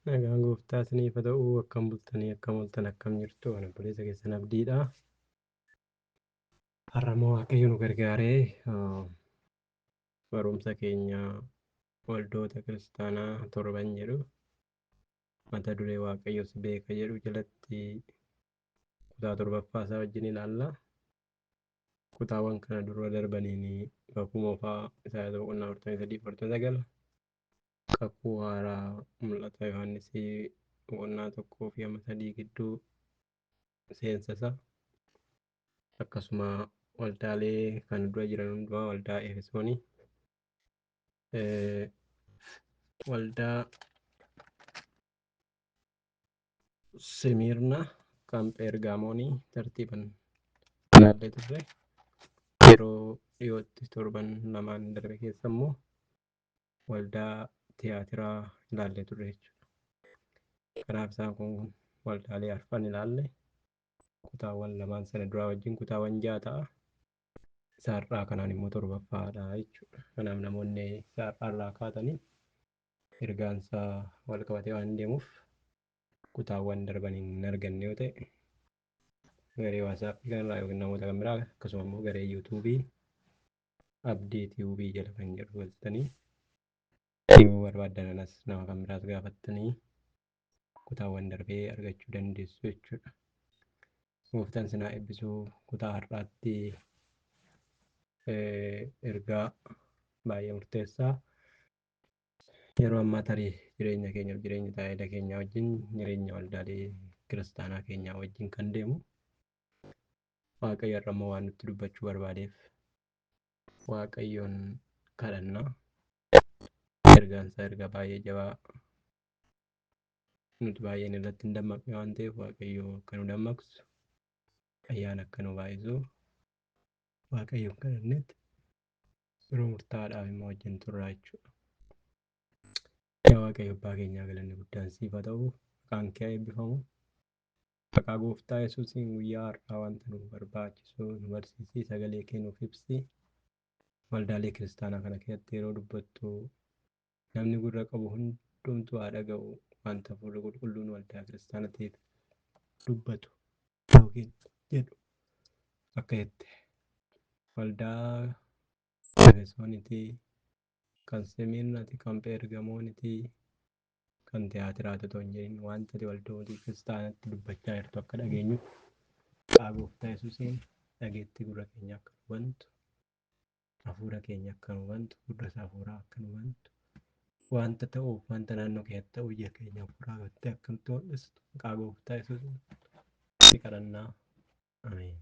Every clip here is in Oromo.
Nagaan gooftaa isiniif haa ta'u. Akkam bultanii, akkam ooltan, akkam jirtu? Ani obboleessa keessan Abdiidha. Har'a immoo Waaqayyo nu gargaaree barumsa keenya waldoota kiristaanaa torban jedhu mata duree Waaqayyo si beeka jedhu jalatti kutaa torbaffaa isaa wajjin ilaalla. Kutaawwan kana dura darbaniin kakuu moofaa Isaayyaas boqonnaa 43 49, kakuu haaraa mul'ata Yohaannisii boqonnaa 1 fi amma 3 gidduu seensa isaa, akkasuma waldaalee kan dura jiran hundumaa, waldaa Efesoonii, waldaa Simirna, kan Pheergaamoonii tartiiban ilaallee turre. Yeroo dhiyootti torban lamaan darbe keessa immoo waldaa tiyaatiraa ilaallee turre jechuudha. Kanaaf isaan kun waldaalee arfan ilaalle, kutaawwan lamaan sana duraa wajjin kutaawwan ja'a ta'a. Isa har'aa kanaan immoo torbaffaadha jechuudha. Kanaaf namoonni isa har'aarraa kaatanii ergaan isaa wal qabatee waan deemuuf kutaawwan darban hin arganne yoo ta'e garee WhatsApp kanarraa yookiin namoota kan biraa, akkasuma immoo garee YouTube Abdii Tiyuubii jala kan jedhu galtanii yoo barbaaddan anas nama kan biraas gaafattanii kutaawwan darbee argachuu dandeessu jechuudha. Gooftaan sinaa eebbisuu. Kutaa har'aatti ergaa baay'ee murteessaa yeroo ammaa tarii jireenya keenyaaf, jireenya tajaajila keenyaa wajjin, jireenya waldaalee kiristaanaa keenyaa wajjin kan deemu, Waaqayyo har'a immoo waan nutti dubbachuu barbaadeef Waaqayyoon kadhanna. Ergaan isaa ergaa baay'ee jabaa nuti baay'een irratti hin dammaqne waan ta'eef, Waaqayyo akka nu dammaqsu, ayyaana akka nu baay'isu Waaqayyoon kadhannetti yeroo murtaa'aadhaaf immoo wajjin turraa jechuudha. Yaa Waaqayyo abbaa keenyaa, galanni guddaan siif haa ta'u, maqaan kee haa eebbifamu. Maqaa gooftaa Yesuusiin guyyaa har'aa wanta nu barbaachisu nu barsiisi, sagalee kee nuuf ibsi. Waldaalee kiristaanaa kana keessatti yeroo dubbattu namni gurra qabu hundumtuu haa dhaga'u, wanta Hafuurri Qulqulluun waldaa kiristaanatiif dubbatu yookiin jedhu akka jette, waldaa Efesoonitii, kan Simirnati, kan Pheergamoonitii, kan Tiyaatiraati otoo hin jedhin wanta ati waldootii kiristaanatti dubbachaa jirtu akka dhageenyuuf maqaa gooftaa Yesuusiin dhageettii gurra keenya akka nu bantu, hafuura keenya akka nu bantu, gurra isaa hafuuraa akka nu bantu, wanta ta'uuf wanta naannoo keenyatti ta'u ija keenya hafuuraa gottee akka nutti mul'istu maqaa gooftaa Yesuusiin si kadhannaa. Ameen.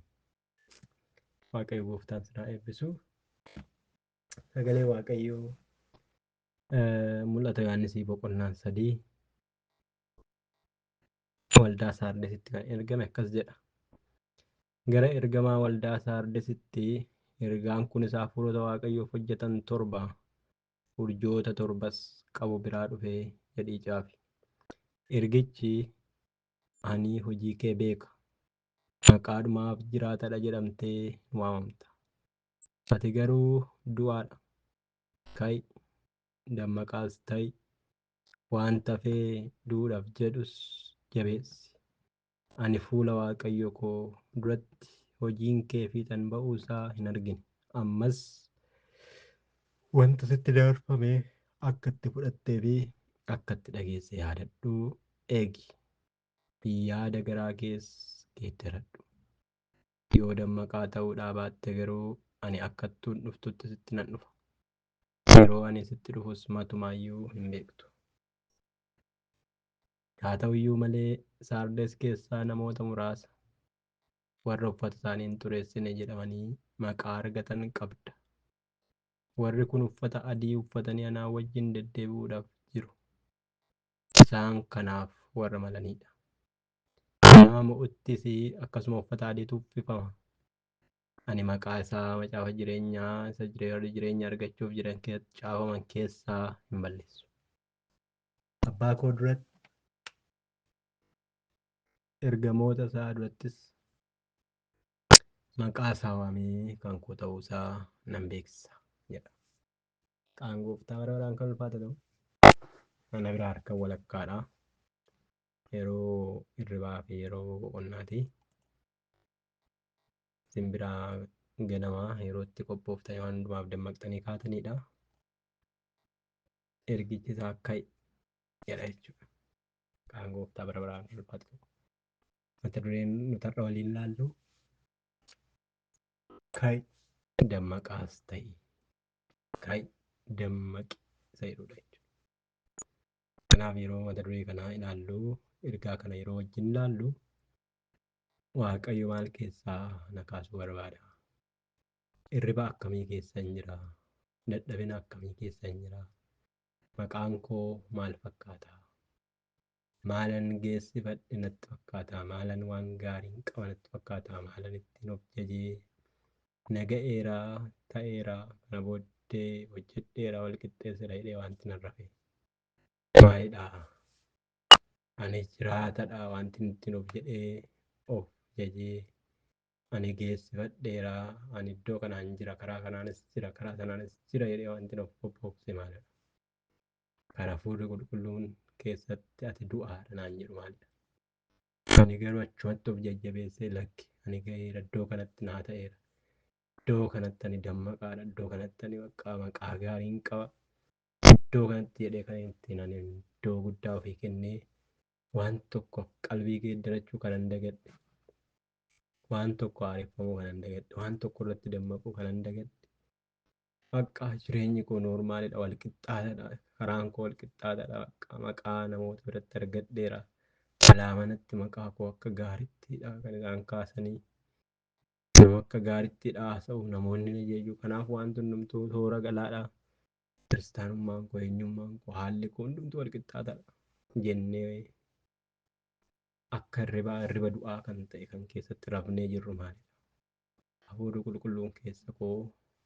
Waaqayyo gooftaan sinaa eebbisu. Sagalee Waaqayyoo mul'ata Yohaannisii boqonnaan 3 waldaa Saardesitti kan ergame akkas jedha. Gara ergamaa waldaa Saardesitti ergaan kunis hafuurota Waaqayyoof hojjetan torba, urjoota torbas qabu biraa dhufe jedhii caafi. Ergichi, ani hojii kee beeka. Maqaadhumaaf jiraatadha jedhamtee hin waamamta. Ati garuu du'aadha. Ka'i, dammaqaas ta'i, wanta hafee du'uudhaaf jedhus jabeessi. Ani fuula Waaqayyo koo duratti hojiin kee fiixan ba'uu isaa hin argine. Ammas wanta sitti dabarfame akka itti fudhattee fi akka itti dhageesse yaadadhuu eegi. Yaada garaa kees geeddaradhu. Yoo dammaqaa ta'uudhaa baatte garuu ani akka hattuun dhuftutti sitti nan dhufa. Yeroo ani sitti dhufus matumaayyuu hin beektu. Haa ta'u iyyuu malee Saardes keessaa namoota muraasa warra uffata isaanii hin xureessine jedhamanii maqaa argatan qabda. Warri kun uffata adii uffatanii anaa wajjin deddeebi'uudhaaf jiru. Isaan kanaaf warra malanidha. Nama mo'uttis akkasuma uffata adiitu uffifama. Ani maqaa isaa macaafa jireenyaa isa warri jireenya argachuuf jiran keessatti caafaman keessaa hin balleessu. Abbaa koo duratti, ergamoota isaa durattis maqaa isaa waamee kan koo ta'uu isaa nan beeksisa jedha. Maqaan gooftaa bara baraan kan ulfaate ta'u. Ana bira harka walakkaadha. Yeroo hirribaa fi yeroo boqonnaati. Isin biraa ganamaa yeroo itti qophooftanii waan hundumaaf dammaqxanii kaatanidha. Ergichi isaa ka'i jedha jechuudha. Maqaan gooftaa bara baraan ulfaatu. Mata dureen nuti har'a waliin ilaallu ka'i dammaqaas ta'i. Ka'i dammaqi isa jedhudha jechuudha. Kanaaf yeroo mata duree kanaa ilaallu, ergaa kana yeroo wajjin ilaallu, Waaqayyo maal keessaa na kaasuu barbaada? Hirriba akkamii keessan jira? Dadhabina akkamii keessan jira? Maqaan koo maal fakkaata? Maalan geessifadhe natti fakkaata? Maalan waan gaariin qaba natti fakkaata? Maalan ittiin of jajee na ga'eera, ta'eera, kana booddee hojjedheera, wal qixxeesseera jedhee wanti nan rafe maalidha? Ani jiraatadha wanti ittiin of jedhee of jajee ani geessifadheera, ani iddoo kanaan jira, karaa kanaanis jira, karaa sanaanis jira jedhee wanti of qophoofse maalidha? Kan hafuurri qulqulluun keessatti ati du'aadha naan jedhu maalidha? Ani garuu achumatti of jajjabeessee lakki ani ga'eera, iddoo kanatti naa ta'eera, iddoo kanatti ani dammaqaadha, iddoo kanatti ani maqaa gaariin qaba, iddoo kanatti jedhee kan ittiin ani iddoo guddaa ofii kennee waan tokko qalbii geeddarachuu kanan dagadhe, waan tokko haareffamuu kanan dagadhe, waan tokko irratti dammaquu kanan dagadhe. Bakka jireenyi koo noormaalidha, wal qixxaatadha, karaan koo wal qixxaatadha, bakka maqaa namoota biratti argadheera. Alaa manatti maqaa koo akka gaariittidha kan isaan kaasanii. Nama akka gaariittidha haasa'u namoonni na jaju. Kanaaf wanti hundumtuu toora galaadha. Kiristaanummaan koo, eenyummaan koo, haalli koo hundumtuu wal qixxaatadha jennee akka hirribaa hirriba du'aa kan ta'e kan keessatti rafnee jirru maalidha? Hafuurri qulqulluun keessa koo,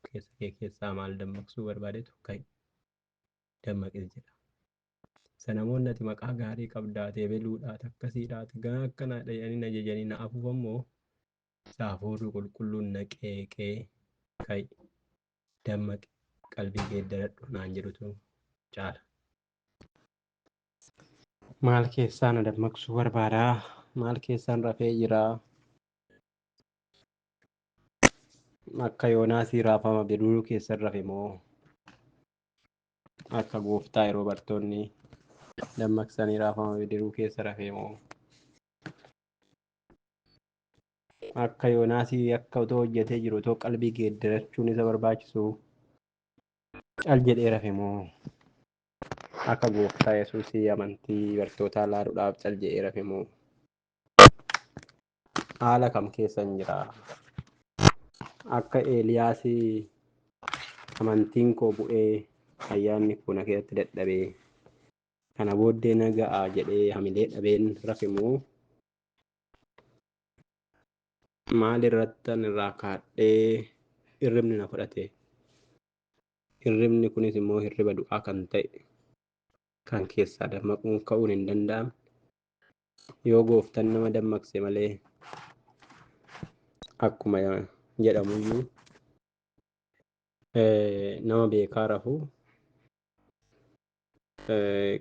keessa kee keessaa maal dammaqsuu barbaadetu ka'i dammaqis jedha. Isa namoonni ati maqaa gaarii qabdaa, ebeluudhaa, akkasiidhaa, gaa akkanaadha jedhanii na jajanii na afuufammoo isa hafuurri qulqulluun na qeeqee ka'i dammaqi qalbii geeddaradhu naan jedhutu caala. Maal keessaa na dammaqsuu barbaadaa? Maal keessaan rafee jiraa? Akka Yoonaasii raafama bidiruu keessan rafe moo? Akka gooftaa yeroo bartoonni dammaqsanii raafama bidiruu keessa rafe moo? Akka Yoonaasii akka otoo hojjetee jiru otoo qalbii geeddarachuun isa barbaachisu cal jedhee rafe moo? Akka gooftaa Yesuusii amantii bartootaa laaluudhaaf cal jedhee rafe moo? Haala kam keessan jira? Akka Eeliyaasii amantiin koo bu'ee ayyaanni koo na keessatti dadhabee kana booddee na ga'a jedhee hamilee dhabeen rafe moo? Maal irrattan irraa kaadhee hirribni na fudhate? Hirribni kunis immoo hirriba du'aa kan ta'e kan keessaa dammaquun ka'uun hin danda'amne yoo gooftaan nama dammaqse malee akkuma jedhamuyyuu nama beekaa rafu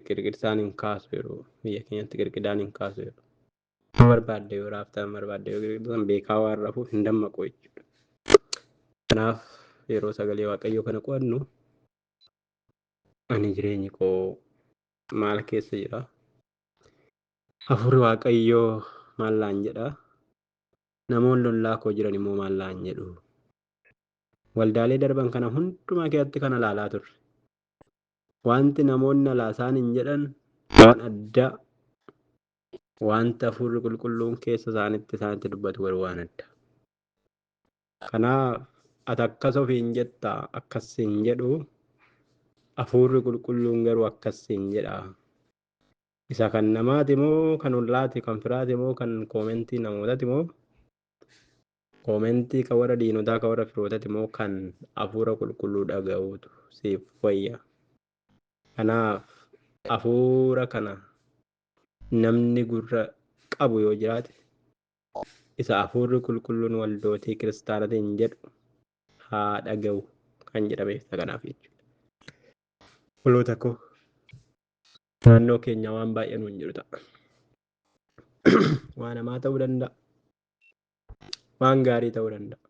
qirqirsaan hin kaasu yeroo biyya keenyatti qirqidaan hin kaasu yeroo barbaadde yoo raaftan barbaadde yoo qirqirsan beekaa waan rafuuf hin dammaqu jechuudha. Kanaaf yeroo sagalee Waaqayyoo kana qo'annu ani jireenyi koo maal keessa jira? Hafuurri Waaqayyoo maal naan jedha? Namoonni ollaa koo jiran immoo maal naan jedhu? Waldaalee darban kana hundumaa keessatti kana ilaalaa turre. Wanti namoonni alaa isaan hin jedhan waan addaa, wanti hafuurri qulqulluun keessa isaanitti isaanitti dubbatu garuu waan adda. Kanaaf ati akkas ofiin jetta akkas hin jedhu, hafuurri qulqulluun garuu akkas hin jedha. Isa kan namaati moo kan ollaati, kan firaati moo kan koomentii namootaati moo koomentii kan warra diinotaa kan warra firootati moo kan hafuura qulqulluu dhaga'uutu siif wayya. Kanaaf hafuura kana namni gurra qabu yoo jiraate isa hafuurri qulqulluun waldootii kiristaanatiin jedhu haa dhaga'u kan jedhame isa kanaaf jechuudha. Obboloota koo naannoo keenya waan baay'ee nuun jiru ta'a. Waan hamaa ta'uu danda'a. Waan gaarii ta'uu danda'a.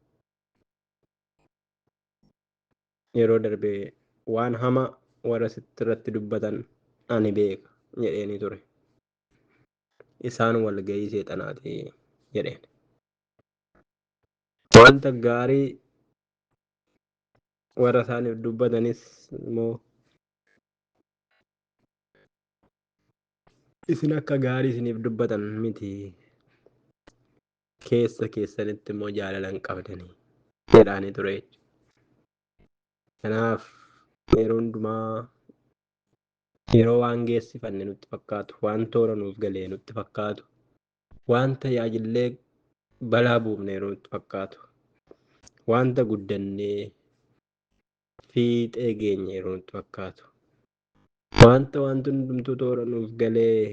Yeroo darbe waan hamaa warra sitti irratti dubbatan ani beeka jedheeni ture. Isaan walga'ii seexanaati jedheen. Wanta gaarii warra isaaniif dubbatanis immoo isin akka gaarii isiniif dubbatan miti, keessa keessanitti immoo jaalala hin qabdanii jedhaanii ture jechuudha. Kanaaf yeroo hundumaa yeroo waan geessifanne nutti fakkaatu, waan toora nuuf galee nutti fakkaatu, waan tajaajillee balaa buufne yeroo nutti fakkaatu, wanta guddannee fiixee geenye yeroo nutti fakkaatu, wanta wanti hundumtuu toora nuuf galee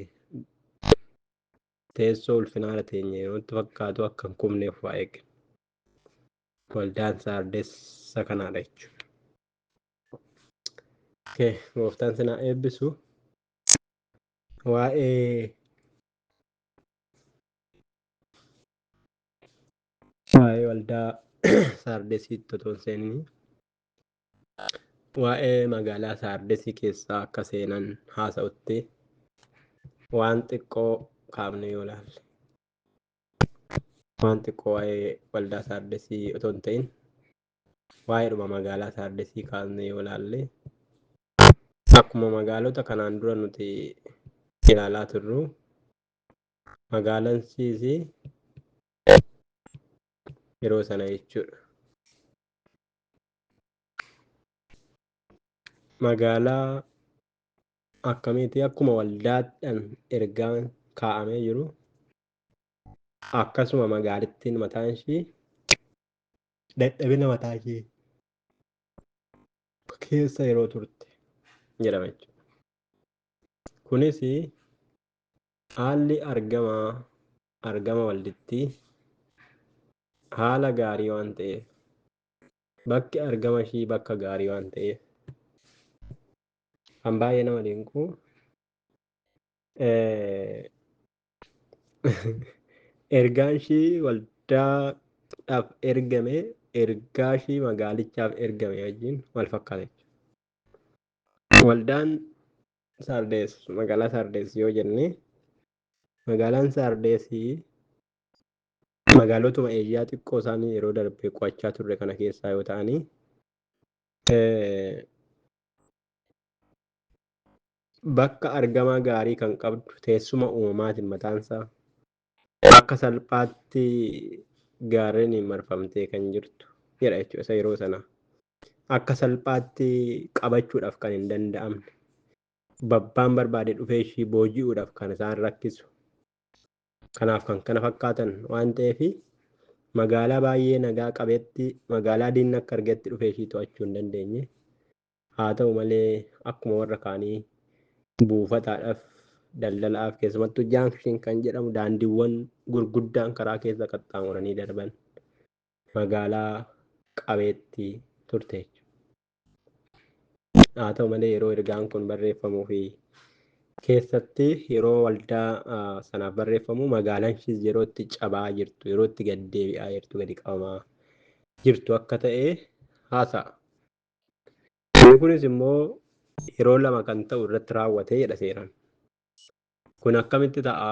teessoo ulfinaarra teenye yeroo nutti fakkaatu akka hin kufneef waa eegna. Waldaan Saardeessa kanaadha jechuudha. Okay, gooftaan sinaa eebbisu. Waa'ee waldaa Saardesiitti otoo hin seenin waa'ee magaalaa Saardesii keessaa akka seenan haasa'utti waan xiqqoo kaafne yoo ilaalle, waan xiqqoo waa'ee waldaa Saardesii otoo hin ta'in waa'eedhuma magaalaa Saardesii kaafne yoo ilaalle, akkuma magaalota kanaan dura nuti ilaalaa turru magaalaan Siisii yeroo sana jechuudha. Magaalaa akkamiiti? Akkuma waldaadhaan ergaan kaa'amee jiru akkasuma magaalittiin mataan ishii dadhabina mataa ishee keessa yeroo turte jedhama jechuudha. Kunis haalli argama waldittii haala gaarii waan ta'eef, bakki argama ishii bakka gaarii waan ta'eef, kan baay'ee nama dinqu ergaan ishii waldaadhaaf ergame ergaa ishii magaalichaaf ergame wajjin wal fakkaata jechuudha. Waldaan Saardees, magaalaa Saardees yoo jenne, magaalaan Saardeesii magaalotuma Eeshiyaa xiqqoo isaanii yeroo darbe qo'achaa turre kana keessaa yoo ta'anii, bakka argamaa gaarii kan qabdu, teessuma uumamaatiin mataansaa akka salphaatti gaarreniin marfamtee kan jirtu jedha jechuudha. Isa yeroo sana akka salphaatti qabachuudhaaf kan hin danda'amne, babbaan barbaade dhufee ishii booji'uudhaaf kan isaan rakkisu, kanaaf kan kana fakkaatan waan ta'eef magaalaa baay'ee nagaa qabeetti, magaalaa diinni akka argetti dhufee ishii to'achuu hin dandeenye. Haa ta'u malee akkuma warra kaanii buufataadhaaf, daldalaaf, keessumattuu jaankishin kan jedhamu daandiiwwan gurguddaan karaa keessa qaxxaamuranii darban magaalaa qabeetti turte jechuudha. Haa ta'u malee yeroo ergaan kun barreeffamuu fi keessatti yeroo waldaa sanaaf barreeffamu magaalaan ishiis yeroo itti cabaa jirtu, yeroo itti gad deebi'aa jirtu, gadi qabamaa jirtu akka ta'e haasa'a. Inni kunis immoo yeroo lama kan ta'u irratti raawwatee jedha seeraan. Kun akkamitti ta'a?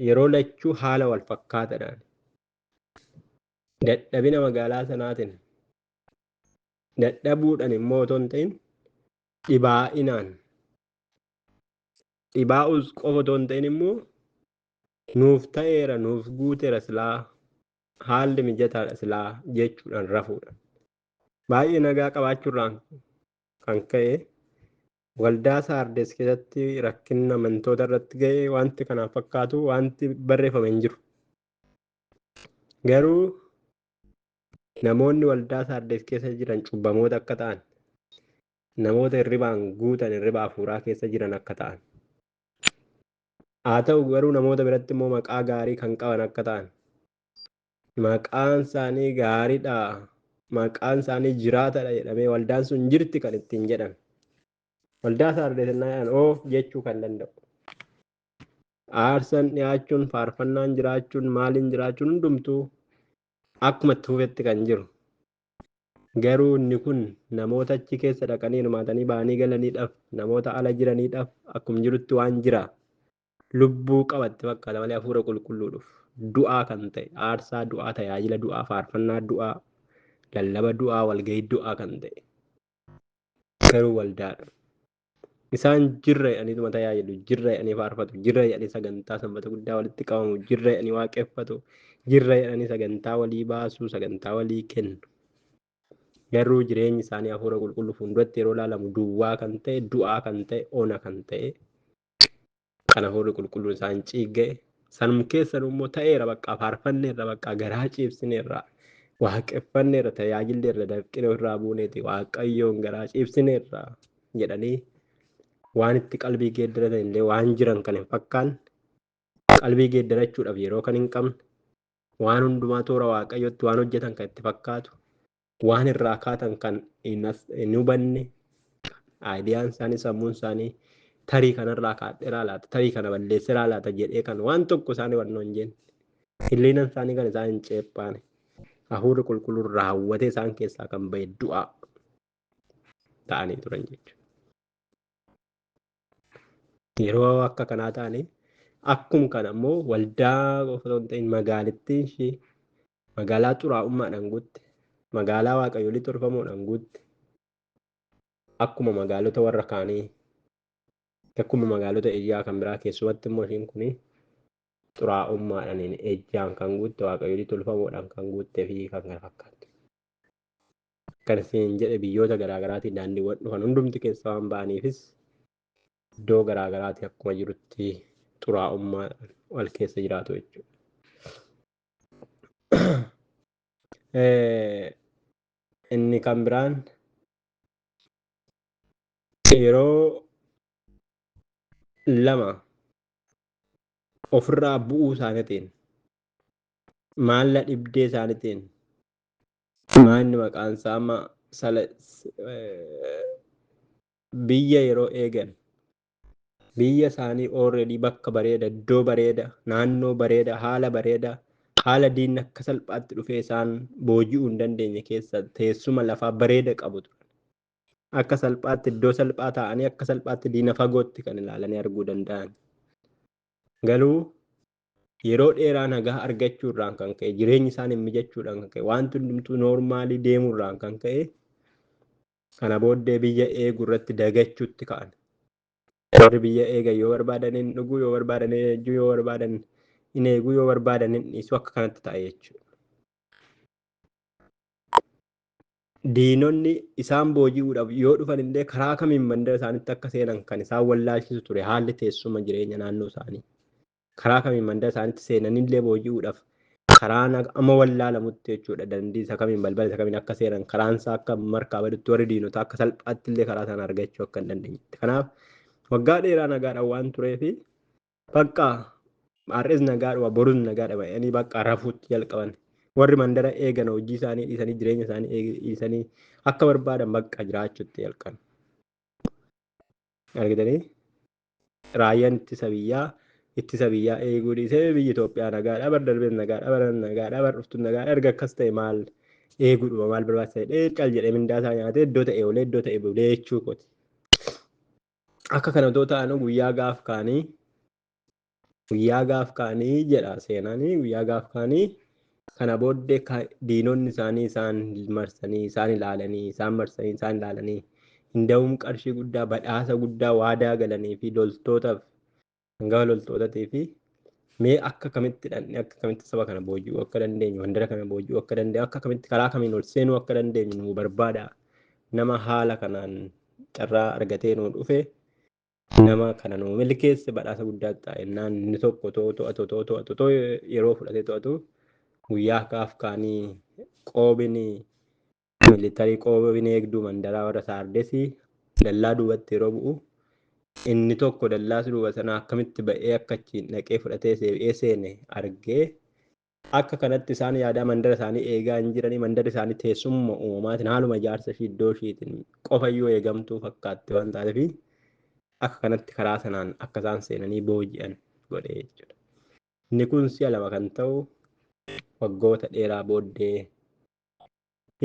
Yeroo lachuu haala wal fakkaataadhaan dadhabina magaalaa sanaatiin dadhabuudhaan immoo otoo hin ta'in dhibaa'inaan, dhibaa'uus qofa otoo hin ta'in immoo nuuf ta'eera, nuuf guuteera, silaa haalli mijataadha silaa jechuudhaan rafuudha. Baay'ee nagaa qabaachuurraan kan ka'e waldaa Saardes keessatti rakkinni amantoota irratti ga'e wanti kanaaf fakkaatu wanti barreeffame hin jiru. Garuu namoonni waldaa Saardes keessa jiran cubbamoota akka ta'an, namoota hirribaan guutan, hirriba hafuuraa keessa jiran akka ta'an, haa ta'u garuu namoota biratti immoo maqaa gaarii kan qaban akka ta'an, maqaan isaanii gaariidha, maqaan isaanii jiraatadha jedhamee waldaan sun jirti kan ittiin jedhan. Waldaa Saardes jennaan oo jechuu kan danda'u. Aarsaan dhiyaachuun, faarfannaan jiraachuun, maaliin jiraachuun hundumtuu akkuma itti fufetti kan jiru. Garuu inni kun namoota achi keessa dhaqanii hirmaatanii ba'anii galaniidhaaf, namoota ala jiraniidhaaf akkuma jirutti waan jira. Lubbuu qabatti fakkaata malee hafuura qulqulluudhuuf du'aa kan ta'e, aarsaa du'aa, tajaajila du'aa, faarfannaa du'aa, lallaba du'aa, walgahii du'aa kan ta'e. Garuu waldaadha. Isaan jirra jedhaniituma tajaajilu, jirra jedhanii faarfatu, jirra jedhanii sagantaa sanbata guddaa walitti qabamu, jirra jedhanii waaqeffatu, jirra jedhanii sagantaa walii baasu, sagantaa walii kennu. Garuu jireenyi isaanii hafuura qulqulluu fuulduratti yeroo ilaalamu duwwaa kan ta'e, du'aa kan ta'e, ona kan ta'e, kan hafuurri qulqulluun isaan ciigga'e. Sanum keessan immoo ta'eera bakka faarfanneerra, bakka garaa ciibsineerra, waaqeffanneerra, tajaajilleerra, dafqine ofirraa buuneeti waaqayyoon garaa ciibsineerra jedhanii waan itti qalbii geeddaratan illee waan jiran kan hin fakkaanne, qalbii geeddarachuudhaaf yeroo kan hin qabne, waan hundumaa toora waaqayyootti waan hojjetan kan itti fakkaatu, waan irraa kaatan kan hin hubanne, aayidiyaan isaanii sammuun isaanii tarii kanarraa kaadheeraa laata, tarii kana balleesseeraa laata jedhee kan waan tokko isaanii hubannoo hin jenne, hilleenan isaanii kan isaan hin ceephaane, hafuurri qulqulluun raawwatee isaan keessaa kan ba'e du'aa ta'anii turan jechuudha. Yeroo akka kanaa ta'anii akkuma kana immoo waldaa qofa osoo hin ta'in magaalittiin ishee magaalaa xuraa'ummaadhaan guutte, magaalaa waaqayyolii tolfamuudhaan guutte, akkuma magaalota warra kaanii, akkuma magaalota ejjaa kan biraa keessumatti immoo ishiin kun xuraa'ummaadhaan ejjaan kan guutte, waaqayyolii tolfamuudhaan kan guuttee fi kan kana fakkaattu. Kan isin jedhe biyyoota garaagaraatiin daandiiwwan dhufan hundumti keessa waan ba'aniifis iddoo garaagaraatii akkuma jirutti xuraa'ummaadhaan wal keessa jiraatu jechuudha. Inni kan biraan yeroo lama ofirraa bu'uu isaaniitiin, maalla dhibdee isaaniitiin, maalli maqaan isaa amma biyya yeroo eegan biyya isaanii already bakka bareeda, iddoo bareeda, naannoo bareeda, haala bareeda, haala diinni akka salphaatti dhufee isaan booji'uu hin dandeenye keessa teessuma lafaa bareeda qabu turan. Akka salphaatti iddoo salphaa taa'anii akka salphaatti diina fagootti kan ilaalanii arguu danda'an. Garuu yeroo dheeraa nagaa argachuurraan kan ka'e, jireenyi isaanii mijachuudhaan kan ka'e, wanti hundumtuu noormaalii deemuurraan kan ka'e, kana booddee biyya eeguu irratti dagachuutti ka'an. Warri biyya eegan yoo barbaadan hin dhuguu, yoo barbaadan hin ejjuu, yoo barbaadan hin eeguu, yoo barbaadan hin dhiisuu, akka kanatti ta'a jechuudha. Diinonni isaan booji'uudhaaf yoo dhufan illee karaa kamiin mandara isaaniitti akka seenan kan isaan wallaalchisu ture haalli teessuma jireenya naannoo isaanii. Karaa kamiin mandara isaaniitti seenanillee booji'uudhaaf karaa amma wallaalamutti jechuudha. Dandii isa kamiin balbala isa kamiin akka seenan karaan isaa akka markaa badutti warri diinotaa akka salphaatti illee karaa sana argachuu akka hin dandeenyetti. Kanaaf waggaa dheeraa nagaadhaan waan tureefi bakka har'is nagaadhuma borus nagaadhuma jedhanii bakka rafuutti jalqaban. Warri mandara eegan hojii isaanii dhiisanii jireenya isaanii dhiisanii akka barbaadan bakka jiraachuutti jalqaban. Argitanii raayyaan ittisa biyyaa eeguu dhiisee biyyi Itoophiyaa nagaadha, bar darbees nagaadha, bar nagaadha, bar dhuftu nagaadha. Erga akkas ta'e maal eeguudhuma maal barbaachisa jedhee cal jedhee mindaa isaa nyaatee iddoo ta'e oolee iddoo ta'e bulee jechuu kooti. Akka kana otoo ta'anuu guyyaa gaaf kaanii jedha seenaanii, guyyaa gaaf kaanii kana booddee diinonni isaanii isaan marsanii isaan ilaalanii isaan marsanii isaan ilaalanii hinda'uun qarshii guddaa badhaasa guddaa waadaa galanii fi loltootaaf hangafa loltootatii fi mee akka kamitti dhaqnee akka kamitti saba kana booji'uu akka dandeenyu, mandara kana booji'uu akka dandeenyu, akka kamitti karaa kamiin ol seenuu akka dandeenyu nu barbaada. Nama haala kanaan carraa argatee nu dhufe nama kana nu milkeesse badhaasa guddaa ta'a jennaan inni tokko to'atu to'atu to'atu yeroo fudhatee to'atu guyyaa gaaf kaanii qoobin militarii qoobin eegduu mandaraa warra Saardesii dallaa duubatti yeroo bu'u inni tokko dallaa duuba sanaa akkamitti ba'ee akka achiin dhaqee fudhatee seebi'ee seene argee akka kanatti isaan yaadaa mandara isaanii eegaa hin jiranii, mandarri isaanii teessuma uumamaatiin haaluma ijaarsa ishii iddoo ishiitiin qofayyuu eegamtuu fakkaatti waan taateef akka kanatti karaa sanaan akka isaan seenanii booji'an godhe jechuudha. Inni kun si'a lama kan ta'u waggoota dheeraa booddee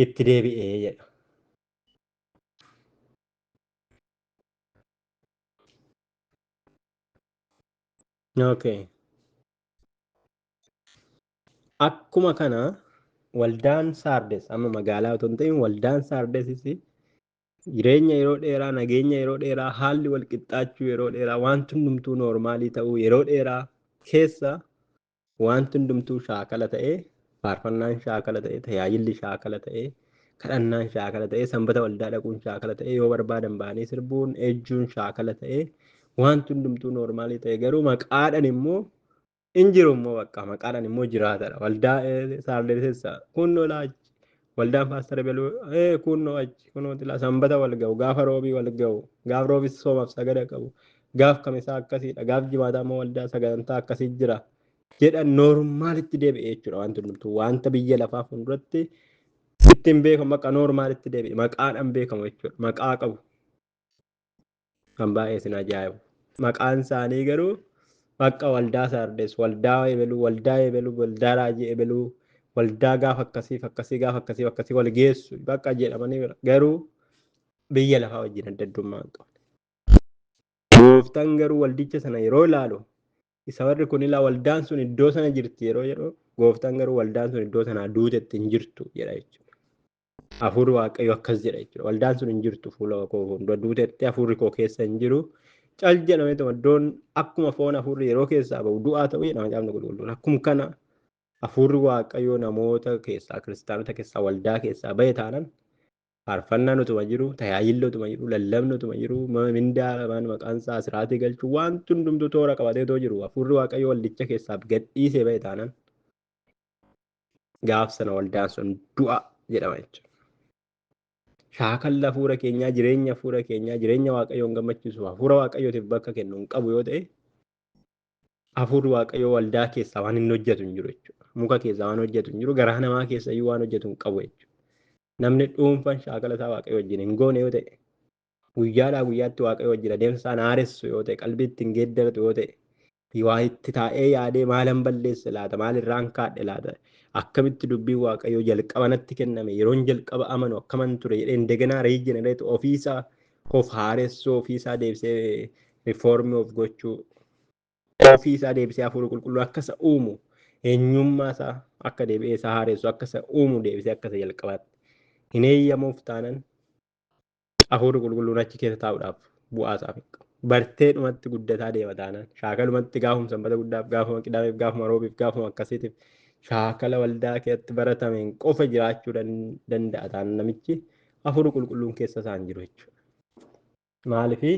itti deebi'ee jedha. Okay. Akkuma kana waldaan Saardes amma magaalaa otoo hin ta'in waldaan Saardesis jireenya yeroo dheeraa, nageenya yeroo dheeraa, haalli wal qixxaachuu yeroo dheeraa, wanti hundumtuu noormaalii ta'uu yeroo dheeraa keessa wanti hundumtuu shaakala ta'ee, faarfannaan shaakala ta'ee, tajaajilli shaakala ta'ee, kadhannaan shaakala ta'ee, sanbata waldaa dhaquun shaakala ta'ee, yoo barbaadan ba'anii sirbuun, ejjuun shaakala ta'ee, wanti hundumtuu noormaalii ta'e garuu maqaadhaan immoo hin jiru immoo bakka maqaadhaan immoo jiraatadha. Waldaa Saardes keessa kunnoo laachi waldaan Paastar Beluu kunnoo achi kunnoo tilaa sanbata wal ga'u, gaafa roobii wal ga'u, gaaf roobii soomaaf sagada qabu, gaaf kamisaa akkasiidha, gaaf jimaataa immoo waldaa sagantaa akkasii jira jedhan noormaalitti deebi'e jechuudha. Wanti hundumtuu wanta biyya lafaa fuulduratti ittiin beekamu bakka noormaalitti deebi'e maqaadhaan beekamu jechuudha. Maqaa qabu kan baay'ee isin ajaa'ibu. Maqaan isaanii garuu bakka waldaa Saardes, waldaa Ebeluu, waldaa Ebeluu, waldaa Raajii Ebeluu, waldaa gaafa akkasiif akkasii gaafa akkasiif akkasii wal geessu bakka jedhamanii garuu biyya lafaa wajjin adda addummaa hin qaban. Gooftaan garuu waldicha sana yeroo ilaalu isa warri kun ilaa waldaan sun iddoo sana jirti yeroo jedhu gooftaan garuu waldaan sun iddoo sanaa duutetti hin jirtu jedha jechuudha. Hafuurri Waaqayyo akkas jedha jechuudha. Waldaan sun hin jirtu fuula koo fuuldura duutetti hafuurri koo keessa hin jiru. Cal jedhameetuma iddoon akkuma foon hafuurri yeroo keessaa bahu du'aa ta'u jedhama Macaafni Qulqulluun. Akkuma kana hafuurri Waaqayyoo namoota keessaa, kiristaanota keessaa, waldaa keessaa bahe taanaan faarfannaan utuma jiru, tajaajilli utuma jiru, lallabni utuma jiru, mindaa lamaan maqaan isaa asiraatii galchuu wanti hundumtuu toora qabatee too jiru hafuurri Waaqayyoo waldicha keessaa gadhiisee bahe taanaan gaaf sana waldaan sun du'a jedhama jechuudha. Shaakalli hafuura keenyaa, jireenya hafuura keenyaa, jireenya Waaqayyoon gammachiisu, hafuura Waaqayyootiif bakka kennu hin qabu yoo ta'e hafuurri Waaqayyoo waldaa keessaa waan inni hojjetu hin jiru jechuudha. Muka keessaa waan hojjetu hin jiru, garaa namaa keessa iyyuu waan hojjetu hin qabu jechuudha. Namni dhuunfaan shaakala isaa Waaqayyo wajjin hin goone yoo ta'e, guyyaadhaa guyyaatti Waaqayyo wajjin adeemsa isaa haaressu yoo ta'e, qalbii ittiin geeddaratu yoo ta'e, waa itti taa'ee yaadee maalan balleesse laata, maalirraan kaadhe laata, akkamitti dubbiin Waaqayyoo jalqaba natti kenname, yeroon jalqaba amanu akkaman ture jedhee indeganaa reejenereet ofiisaa of haaressuu, ofiisaa deebisee riifoormii of gochuu, ofiisaa deebisee hafuura qulqulluu akka isa uumu, eenyummaa isaa akka deebi'ee isa haaressu, akka isa uumu deebisee akka isa jalqabaatti hin eeyyamuuf taanan hafuurri qulqulluun achi keessa taa'uudhaaf bu'aa isaaf hin qabu. Bartee dhumatti guddataa deema taanaan shaakalumatti gaafuma sanbata guddaaf, gaafuma qidaameef, gaafuma roobiif, gaafuma akkasiitiif shaakala waldaa keessatti baratameen qofa jiraachuu danda'a taanaan namichi hafuurri qulqulluun keessa isaan jiru jechuudha. Maaliifii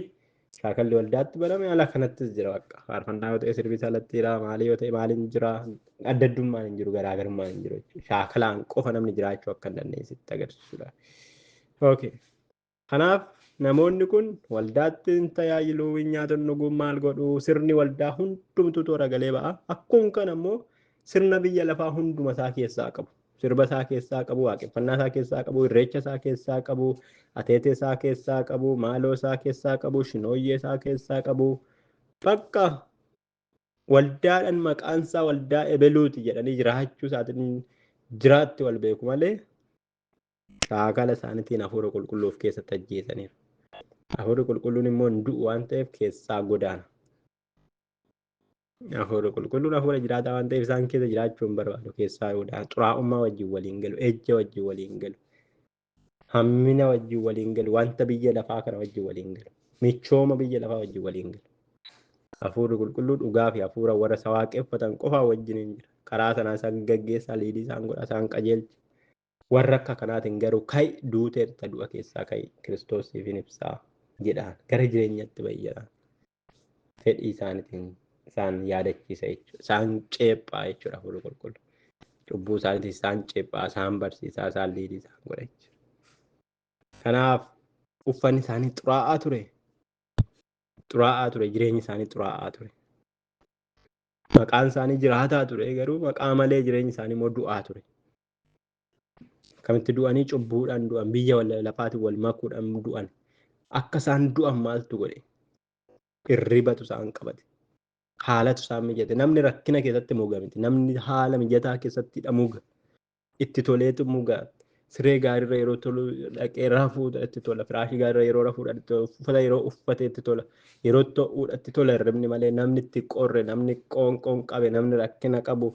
shaakalli waldaatti barame ala kanattis jira bakka faarfannaa yoo ta'e sirbi alatti jira, maalii yoo ta'e maaliin jira, adda addummaan hin jiru, garaagarummaan hin jiru jechuudha. Shaakalaan qofa namni jiraachuu akka hin dandeenye agarsiisudha. Okay. Kanaaf namoonni kun waldaatti hin tajaajilu, hin nyaatan, dhuguun maal godhu, sirni waldaa hundumtuu toora galee ba'a. Akkuma kana immoo sirna biyya lafaa hunduma isaa keessaa qabu. Sirba isaa keessaa qabu, waaqeffannaa isaa keessaa qabu, irreecha isaa keessaa qabu, ateetee isaa keessaa qabu, maaloo isaa keessaa qabu, shinooyyee isaa keessaa qabu. Bakka waldaadhaan maqaan isaa waldaa ebeluuti jedhanii jiraachuu isaatiin jiraatti wal beeku malee shaakala isaaniitiin hafuura qulqulluu of keessatti ajjeesaniiru. Hafuurri qulqulluun immoo hin du'u waan ta'eef keessaa godaana. Hafuurri qulqulluun hafuura jiraataa waan ta'eef isaan keessa jiraachuu hin barbaadu, keessaa godaana. Xuraa'ummaa wajjin waliin galu, ejja wajjin waliin galu, hammina wajjin waliin galu, wanta biyya lafaa kana wajjin waliin galu, michooma biyya lafaa wajjin waliin galu. Hafuurri qulqulluu dhugaa fi hafuura warra isa waaqeffatan qofaa wajjin hin jira. Karaa sanaa isaan gaggeessaa, liidii isaan godha, isaan qajeelcha. Warra akka kanaatiin garuu ka'i duuteerta, du'a keessaa ka'i, Kiristoosiif hin ibsaa jedhaan gara jireenyatti ba'i jedhaan. Fedhii isaaniitiin isaan yaadachiisa jechuudha. Isaan ceephaa jechuudha hafuurri qulqulluu. Cubbuu isaaniitiin isaan ceephaa, isaan barsiisaa, isaan liidii isaan godha jechuudha. Kanaaf uffanni isaanii xuraa'aa ture. Xuraa'aa ture, jireenyi isaanii xuraa'aa ture. Maqaan isaanii jiraataa ture garuu maqaa malee jireenyi isaanii immoo du'aa ture. Akkamitti du'anii? Cubbuudhaan du'an, biyya lafaatiin wal makuudhaan du'an. Akka isaan du'an maaltu godhe? Irribatu isaan qabate. Haalatu isaan mijate. Namni rakkina keessatti muga miti. Namni haala mijataa keessattidha muga. Itti toleetu muga. Siree gaariirra yeroo tolu dhaqee rafuudha itti tola. Firaashii gaariirra yeroo rafuudha itti tola. Uffata yeroo uffate itti tola. Yeroo to'uudha itti tola hirribni malee namni itti qorre, namni qoonqoon qabe, namni rakkina qabu,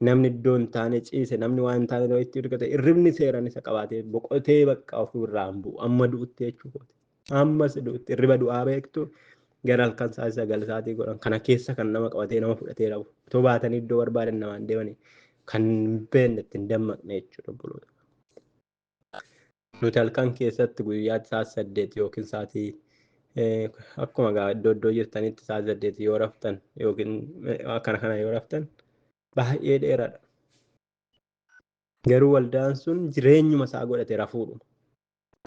namni iddoo hin taane ciise, namni waan hin taane itti hirkate hirribni seeraan isa qabaatee boqotee bakka ofirraa hin bu'u. Amma du'utti jechuudha. Ammas du'utti hirriba du'aa beektu gara halkan sa'aatii 9 sa'aatii godhan kana keessa kan nama qabatee nama fudhatee rafu. Otoo baatanii iddoo barbaadan namaan deemanii kan hin beekne ittiin dammaqne jechuudha obboloota. Nuti halkan keessatti guyyaatti sa'aatii 8 yookiin sa'aatii akkuma gaa iddoo iddoo jirtanitti sa'aatii 8 yoo raftan yookiin akkana kana yoo raftan baay'ee dheeraadha. Garuu waldaan sun jireenyuma isaa godhate rafuudhuma.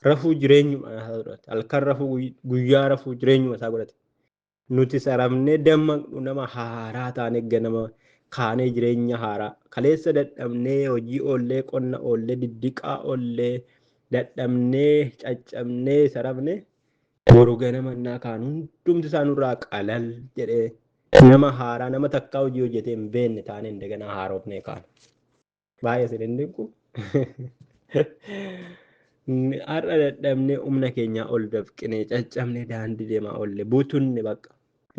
Rafuu jireenyuma isaa godhate. Halkan rafuu guyyaa rafuu jireenyuma isaa godhate. Nuti sarafnee dammaqnu nama haaraa taane ganama kaanee jireenya haaraa. Kaleessa dadhabnee hojii oollee qonna oollee diddiqaa oollee dadhabnee caccabnee sarafne boru ganama innaa kaanu hundumti isaa nurraa qalal jedhee nama haaraa nama takkaa hojii hojjetee hin beekne taane indaganaa haarofnee kaana. Baay'ee isin hin dinqu. Har'a dadhabnee humna keenyaa ol dafqinee caccabnee daandii deemaa oolle butunne bakka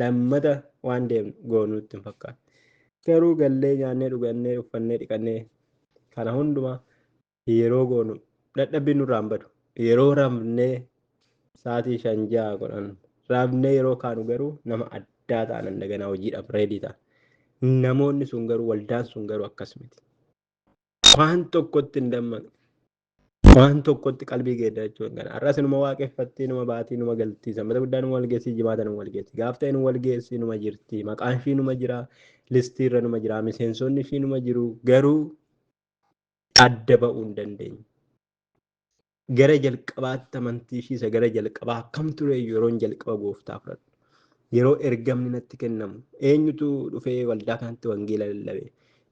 lammata waan deemnu goonuutti hin fakkaatu. Garuu gallee nyaannee dhugannee uffannee dhiqannee kana hundumaa yeroo goonu dadhabbiin nurraa hin badu. Yeroo rafnee sa'aatii 5 6 godhan rafnee yeroo kaanu garuu nama addaa ta'an daganaa hojiidhaaf reedii ta'an. Namoonni sun garuu waldaan sun garuu akkas miti. Waan tokkotti hin dammaqne. Waan tokkotti qalbii geeddarachuu hin kana. Har'as numa waaqeffattii, numa baatii, numa galtii, sanbata guddaa numa walgeessii, jimaata numa walgeessii. Gaaf ta'e numa walgeessii, numa jirti. Maqaan ishii numa jira, listii irra numa jira, miseensonni ishii numa jiru. Garuu adda ba'uu hin dandeenye. Gara jalqabaatti amantii ishii isa gara jalqabaa akkam ture yeroon jalqaba gooftaa fudhadhu. Yeroo ergamni natti kennamu eenyutu dhufee waldaa kanatti wangeela lallabe?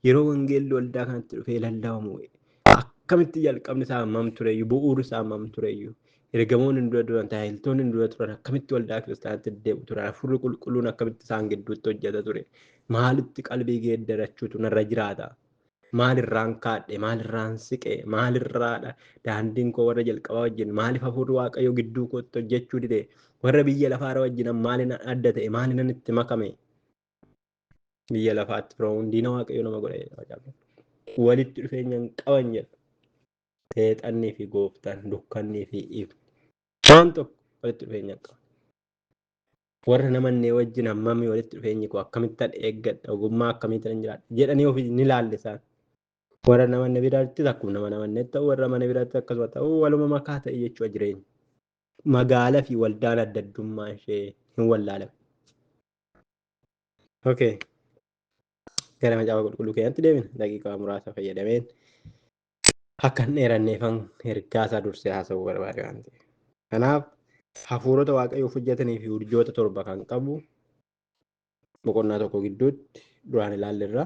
Yeroo wangeelli waldaa kanatti dhufee lallabamu akkamitti jalqabni isaa hammam tureyyuu bu'uurri isaa hammam tureyyuu ergamoonni dura turan tajaajiltoonni dura turan akkamitti waldaa kiristaanaatti deddeebi'u turan hafuurri qulqulluun akkamitti isaan gidduutti hojjeta ture maalitti qalbii geeddarachuutu narra jiraata maalirraan kaadhe maalirraan siqe maalirraadha daandiin koo warra jalqabaa wajjin maaliif hafuurri waaqayyoo gidduu kootti hojjechuu dide warra biyya lafaarra wajjin maaliin adda ta'e maaliin itti makame biyya lafaatti firoomuun diina waaqayyoo nama godhe walitti dhufeenya hin qaban jedha. Seexannii fi gooftaan dukkannii fi ifni waan tokko walitti dhufeenya hin qaban. Warra namannee wajjin hammamii walitti dhufeenyi koo akkamittan eeggadha ogummaa akkamiittan jiraadha jedhanii ofii ni laalle isaan. Warra namanne biraattis akkuma nama namannee ta'u warra mana biraattis akkasuma ta'u waluma makaa ta'e jechuudha jireenya. Magaalaa fi waldaan adda addummaa ishee hin wallaalame. Okay. Gara macaafa qulqulluu keenyatti deemina. Daqiiqaa muraasa fayyadameen akka hin dheeranneefan ergaa isaa dursee haasa'uu barbaade waan ta'eef. Kanaaf hafuurota waaqayyoof hojjetanii fi urjoota 7 kan qabu boqonnaa 1 gidduutti duraan ilaallerra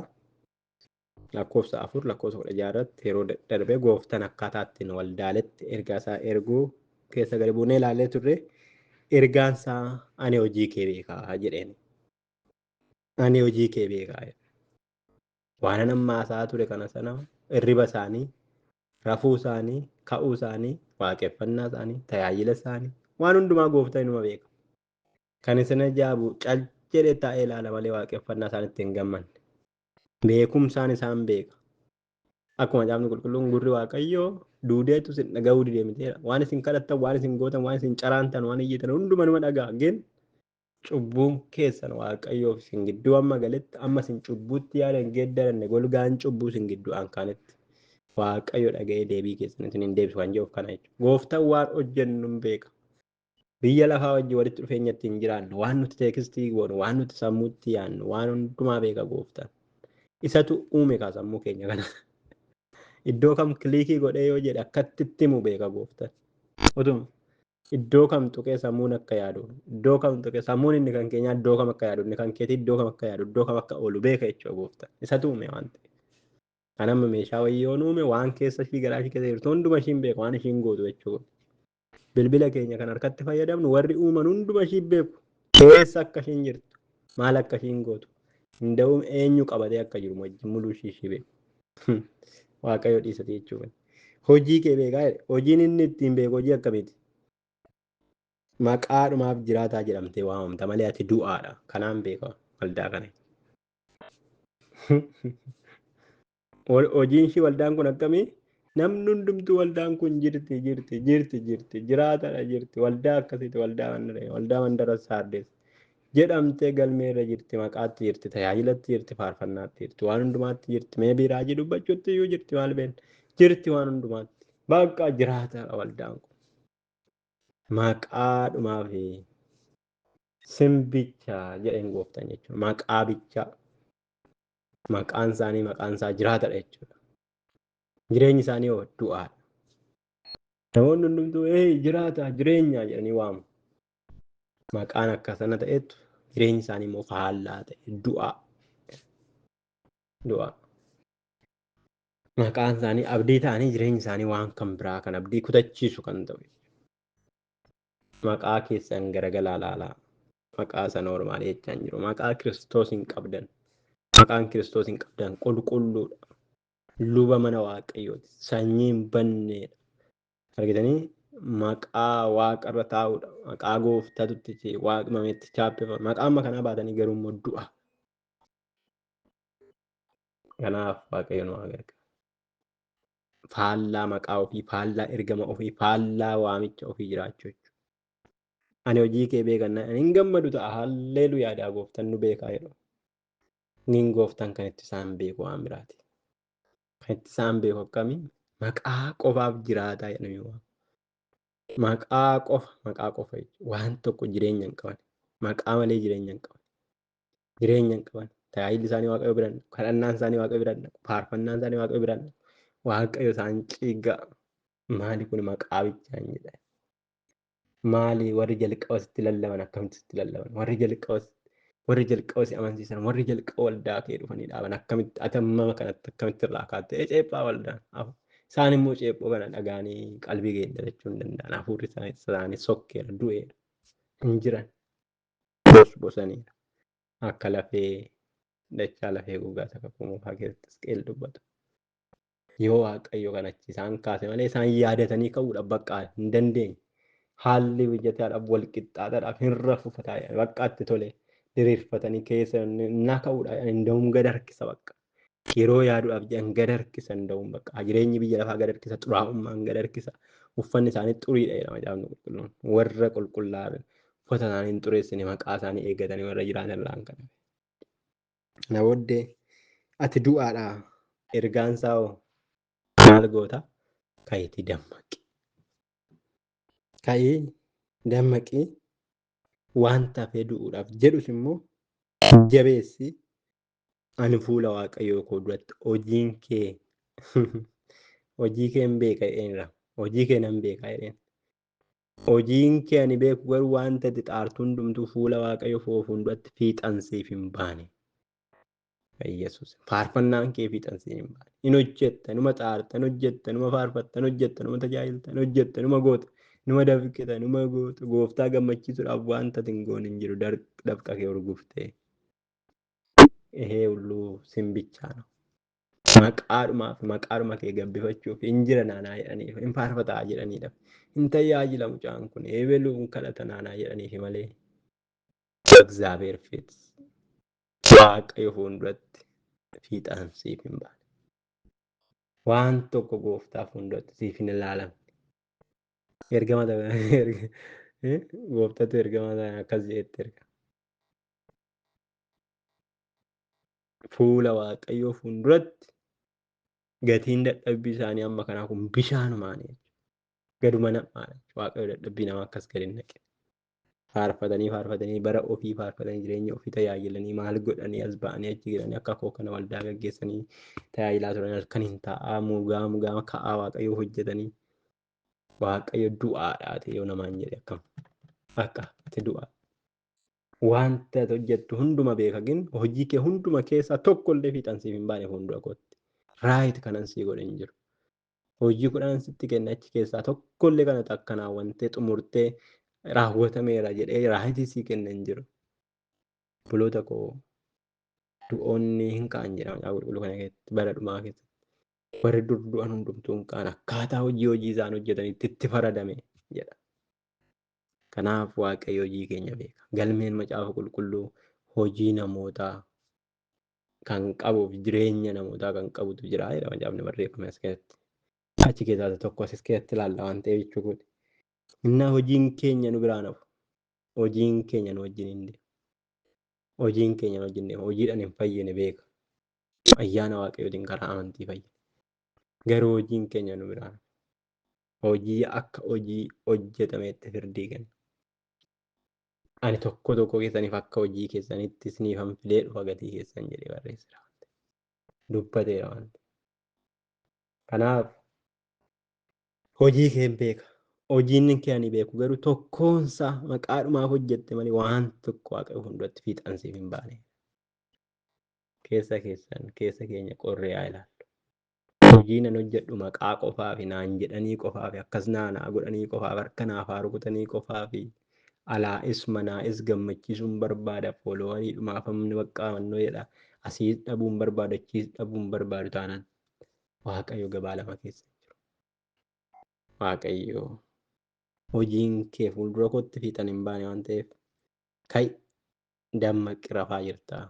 lakkoofsa 4 lakkoofsa 16 irratti yeroo darbee gooftaan akkaataa ittiin waldaaletti ergaa isaa erguu keessa gadi buunee ilaallee turre ergaan isaa ani hojii kee beekaa jedheen. Ani hojii kee beekaa jedhe. Waan amma haasa'aa ture kana sana hirriba isaanii, rafuu isaanii, ka'uu isaanii, waaqeffannaa isaanii, tajaajila isaanii waan hundumaa gooftaan inuma beeka. Kan isin ajaa'ibu cal jedhee taa'ee ilaala malee waaqeffannaa isaanitti hin gammanne. Beekumsaan isaan beeka. Akkuma macaafni qulqulluun gurri waaqayyoo duudeetu isin dhaga'uu didee miteera. Waan isin kadhattan, waan isin gootan, waan isin caraantan, waan iyyitan hunduma numa dhaga'a. Gin cubbuun keessan waaqayyoof isin gidduu amma galetti amma isin cubbuutti yaada hin geeddaranne golgaan cubbuu isin gidduu aan kaanetti waaqayyo dhaga'ee deebii keessan isin hin deebisu kan jedhuuf kana jechuudha. Gooftaan waan hojjennu hin beeka. Biyya lafaa wajjin walitti dhufeenya ittiin jiraannu, waan nuti teekstii goonu, waan nuti sammuutti yaadnu, waan hundumaa beeka gooftaan. Isatu uume kaa sammuu keenya kana. Iddoo kam kiliikii godhee yoo jedhe akkatti itti himu beeka gooftaan. Utuma iddoo kam tuqee sammuun akka yaadu, iddoo kam tuqee sammuun inni kan keenyaa iddoo kam akka yaadu, inni kan keetii iddoo kam akka yaadu, iddoo kam akka oolu beeka jechuudha gooftaan. Isatu uume waan ta'eef. Kan amma meeshaa wayii yoon uume waan keessa ishii garaa ishii keessa jirtu hunduma ishiin beeka waan ishiin gootu jechuudha. Bilbila keenya kan harkatti fayyadamnu warri uuman hunduma ishii beeku. Keessa akka ishiin jirtu, maal akka ishiin gootu, Hunda'uun eenyu qabatee akka jiru wajjin muluu ishii beeku. Waaqayyo dhiisate jechuudha. Hojii kee beekaa jedhe. Hojiin inni ittiin beeku hojii akkamiiti? Maqaadhumaaf jiraataa jedhamtee waamamta malee ati du'aadha. Kanaan beeka waldaa kana. Hojiin ishii waldaan kun akkamii? Namni hundumtuu waldaan kun jirti jirti jirti jirti jiraataadha jirti waldaa akkasiiti waldaa mandara waldaa mandara saardees jedhamtee galmeerra jirti, maqaatti jirti, tajaajilatti jirti, faarfannaatti jirti, waan hundumaatti jirti, mee raajii dubbachuutti iyyuu jirti, maal beekna jirti waan hundumaatti bakka jiraataadha waldaan kun. Maqaadhumaa fi simbicha jedheen gooftan jechuudha. Maqaa bichaa maqaan isaanii maqaan isaa jiraataadha jechuudha. Jireenyi isaanii hoo du'aadha. Namoonni hundumtuu jiraata jireenya jedhanii waamu. Maqaan akka sana ta'etu jireenyi isaanii immoo faallaa ta'e du'aa. Du'aa. Maqaan isaanii abdii ta'anii jireenyi isaanii waan kan biraa kan abdii kutachiisu kan ta'u. Maqaa keessan garagalaa laalaa. Maqaa isa noormaalii jechaa hin jiru. Maqaa Kiristoos hin qabdan. Maqaan Kiristoos hin qabdan qulqulluudha. Luba mana Waaqayyooti. Sanyii hin banneedha. Argitanii maqaa waaqarra taa'uudha. Maqaa gooftatutti waaqmametti chaappeffama. Maqaa amma kanaa baatanii garuu immoo du'a. Kanaaf Waaqayyo nu haa gargaaru. Faallaa maqaa ofii, faallaa ergama ofii, faallaa waamicha ofii jiraachuu jechuudha. Ani hojii kee beekan ani hin gammadu ta'a. Halleluuyaa daa gooftan nu beekaa jedhu. Nin gooftan kan itti isaan beeku waan biraati. Kan itti isaan beeku akkamii? Maqaa qofaaf jiraataa jedhamee waama. Maqaa qofa, maqaa qofa jechuudha. Waan tokko jireenya hin qaban. Maqaa malee jireenya hin qaban. Jireenya hin qaban. Tajaajilli isaanii Waaqayyo bira hin dhaqu. Kadhannaan isaanii Waaqayyo bira hin dhaqu. Faarfannaan isaanii Waaqayyo bira hin dhaqu. Waaqayyo isaan ciigga'a. Maali kun maqaa bichaa hin jedhan. Maali warri jalqaba sitti lallaban akkamitti sitti lallaban? Warri jalqaba si amansiisan, warri jalqaba waldaa kee dhufanii dhaaban akkamitti ati amma kanatti akkamitti irraa kaatte? Ceephaa waldaan. Isaan immoo ceephoo kana dhagaanii qalbii geeddarachuu hin danda'an. Hafuurri isaanii sokkeera, du'eera. Hin jiran. Bosaniira. Akka lafee dachaa lafee gogaa isa kakuu moofaa keessatti Hisqi'eel dubbatu. Yoo Waaqayyo kan achi isaan kaase malee isaan yaadatanii ka'uudhaaf bakka hin dandeenye. Haalli mijataadhaaf wal qixxaataadhaaf hin rafu fataa bakka itti tole diriirfatanii keessa na ka'uudhaaf hin gad harkisa bakka. Yeroo yaaduudhaaf jedhan gad harkisa hin da'uun bakka. Jireenyi biyya lafaa gad harkisa, xuraa'ummaan gad harkisa. Uffanni isaanii xuriidha jedhama macaafni qulqulluun. Warra qulqullaa'an uffata isaanii hin xureessine maqaa isaanii eeggatanii warra jiraatan irraan kan hafe. Kana booddee ati du'aadha. Ergaan isaa hoo maal goota? Ka'iitii dammaqi. Ka'ii dammaqi wanta hafee du'uudhaaf jedhus immoo jabeessi. Ani fuula Waaqayyoo koo duratti hojiin kee hojii kee hin beeka jedheenira. Hojii kee nan beeka jedheen. Hojiin kee ani beeku garuu wanta itti xaartu hundumtuu fuula Waaqayyoo koo fuulduratti fiixan siif hin baane. Yesuus faarfannaan kee fiixan siif hin baane. Hin hojjetta, numa xaarta, hin hojjetta, numa faarfatta, hin hojjetta, numa tajaajilta, hin hojjetta, numa goota, numa dafqita, numa goota. Gooftaa gammachiisuudhaaf wanta ati hin goone hin jiru. Dafqa kee urguftee. Ehee hulluu simbichaa ነው. Maqaadhumaaf maqaadhuma kee gabbifachuuf hin jira naanaa jedhaniif hin faarfataa jedhaniidhaaf hin tajaajila mucaan kun eebeluu hin kadhata naanaa jedhaniif malee እግዚአብሔር ፊት Waaqayyo fuulduratti fiixaan siif hin baane. Waan tokko gooftaa fuulduratti siif hin ilaalamne. Ergama gooftatu ergama akkas jedhetti erga. Fuula Waaqayyoo fuulduratti gatiin dadhabbii isaanii amma kanaa kun bishaanumaani jechuudha. Gaduma namaadha. Waaqayyo dadhabbii namaa akkas gadi hin naqe. Faarfatanii faarfatanii bara ofii faarfatanii jireenya ofii tajaajilanii maal godhanii as ba'anii achi galanii akka koo kana waldaa gaggeessanii tajaajilaa turan halkan hin taa'aa mugaa mugaa ka'aa Waaqayyoo hojjetanii Waaqayyo du'aadhaa ta'e yoo namaan jedhe akkam akka ati du'aa. Wanta ati hojjettu hunduma beeka gin hojii kee hunduma keessaa tokko illee fiixan siif hin baane fuuldura kootti. Raayit kanan sii godhe hin jiru. Hojii kudhan sitti kenna achi keessaa tokko illee kanatu akkanaa wantee xumurtee raawwatameera jedhee raayitii sii kenna hin jiru. Obboloota koo Du'oonni hin ka'an jedha Macaafa Qulqulluu kana keessatti bara dhumaa keessatti. Warri dur du'an hundumtuu hin ka'an akkaataa hojii hojii isaan hojjetanitti itti faradame jedha. Kanaaf Waaqayyo hojii keenya beeka. Galmeen Macaafa Qulqulluu hojii namootaa kan qabuuf jireenya namootaa kan qabutu jira jedha macaafni barreeffame as keessatti. Achi keessaa isa tokko as keessatti ilaalla waan ta'eef jechuudha. Innaa hojiin keenya nu biraan hafu. Hojiin keenya nu wajjin hin deemu. Hojiin keenya nu wajjin deema. Hojiidhaan hin fayyine beeka. Ayyaana Waaqayyootiin karaa amantii fayyine. Garuu hojiin keenya nu biraan hafu. Hojii akka hojii hojjetameetti firdii kenna. Ani tokko tokko keessaniif akka hojii keessanitti isiniifan fidee dhufa gatii keessan jedhee barreesseera waan ta'eef. Dubbateera waan ta'eef. Kanaaf hojii kee hin beeka. Hojiin kee ani beeku garuu tokkoonsaa maqaadhumaaf hojjette malee waan tokko Waaqayyo fuulduratti fiixaan siif hin baane. Keessa keessan keessa keenya qorree haa ilaallu. Hojii nan hojjedhu maqaa qofaafi naan jedhanii qofaafi akkas naa naa godhanii qofaaf harka naaf haa rukutanii qofaafi alaa'is manaa'is gammachiisuun barbaada foolowanii dhumaaf amni baqqaa mannoo jedha asiis dhabuun barbaadu achiis dhabuun barbaadu taanaan Waaqayyo gabaa lama keessa hin jiru. Waaqayyo hojiin kee fuuldura kootti fiixan hin baane waan ta'eef ka'i dammaqi rafaa jirta.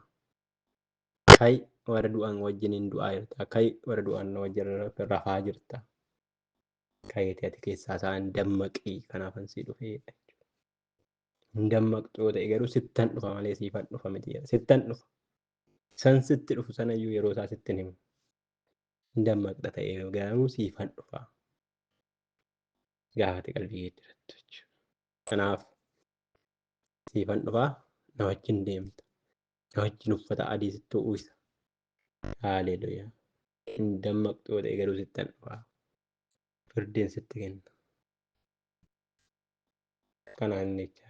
Ka'i warra du'an wajjiniin du'aa jirta. Ka'i warra du'an wajjin rafaa jirta. Ka'iitii ati keessaa isaan dammaqii kanaafan sii dhufee jedha. Hin dammaqxu yoo ta'e garuu sittan dhufa malee siifan dhufa miti jedha. Sittan dhufa. San sitti dhufu sanayyuu yeroo isaa sitti hin himu. Hin dammaqxa ta'e garuu siifan dhufa. Gaafa ati qalbii geeddarattu jechuudha. Kanaaf siifan dhufa na wajjin deemta. Na wajjin uffata adii sitti uwwisa. Haaleluuyaa. Hin dammaqxu yoo ta'e garuu sittan dhufa. Firdiin sitti kenna. Kanaan inni jecha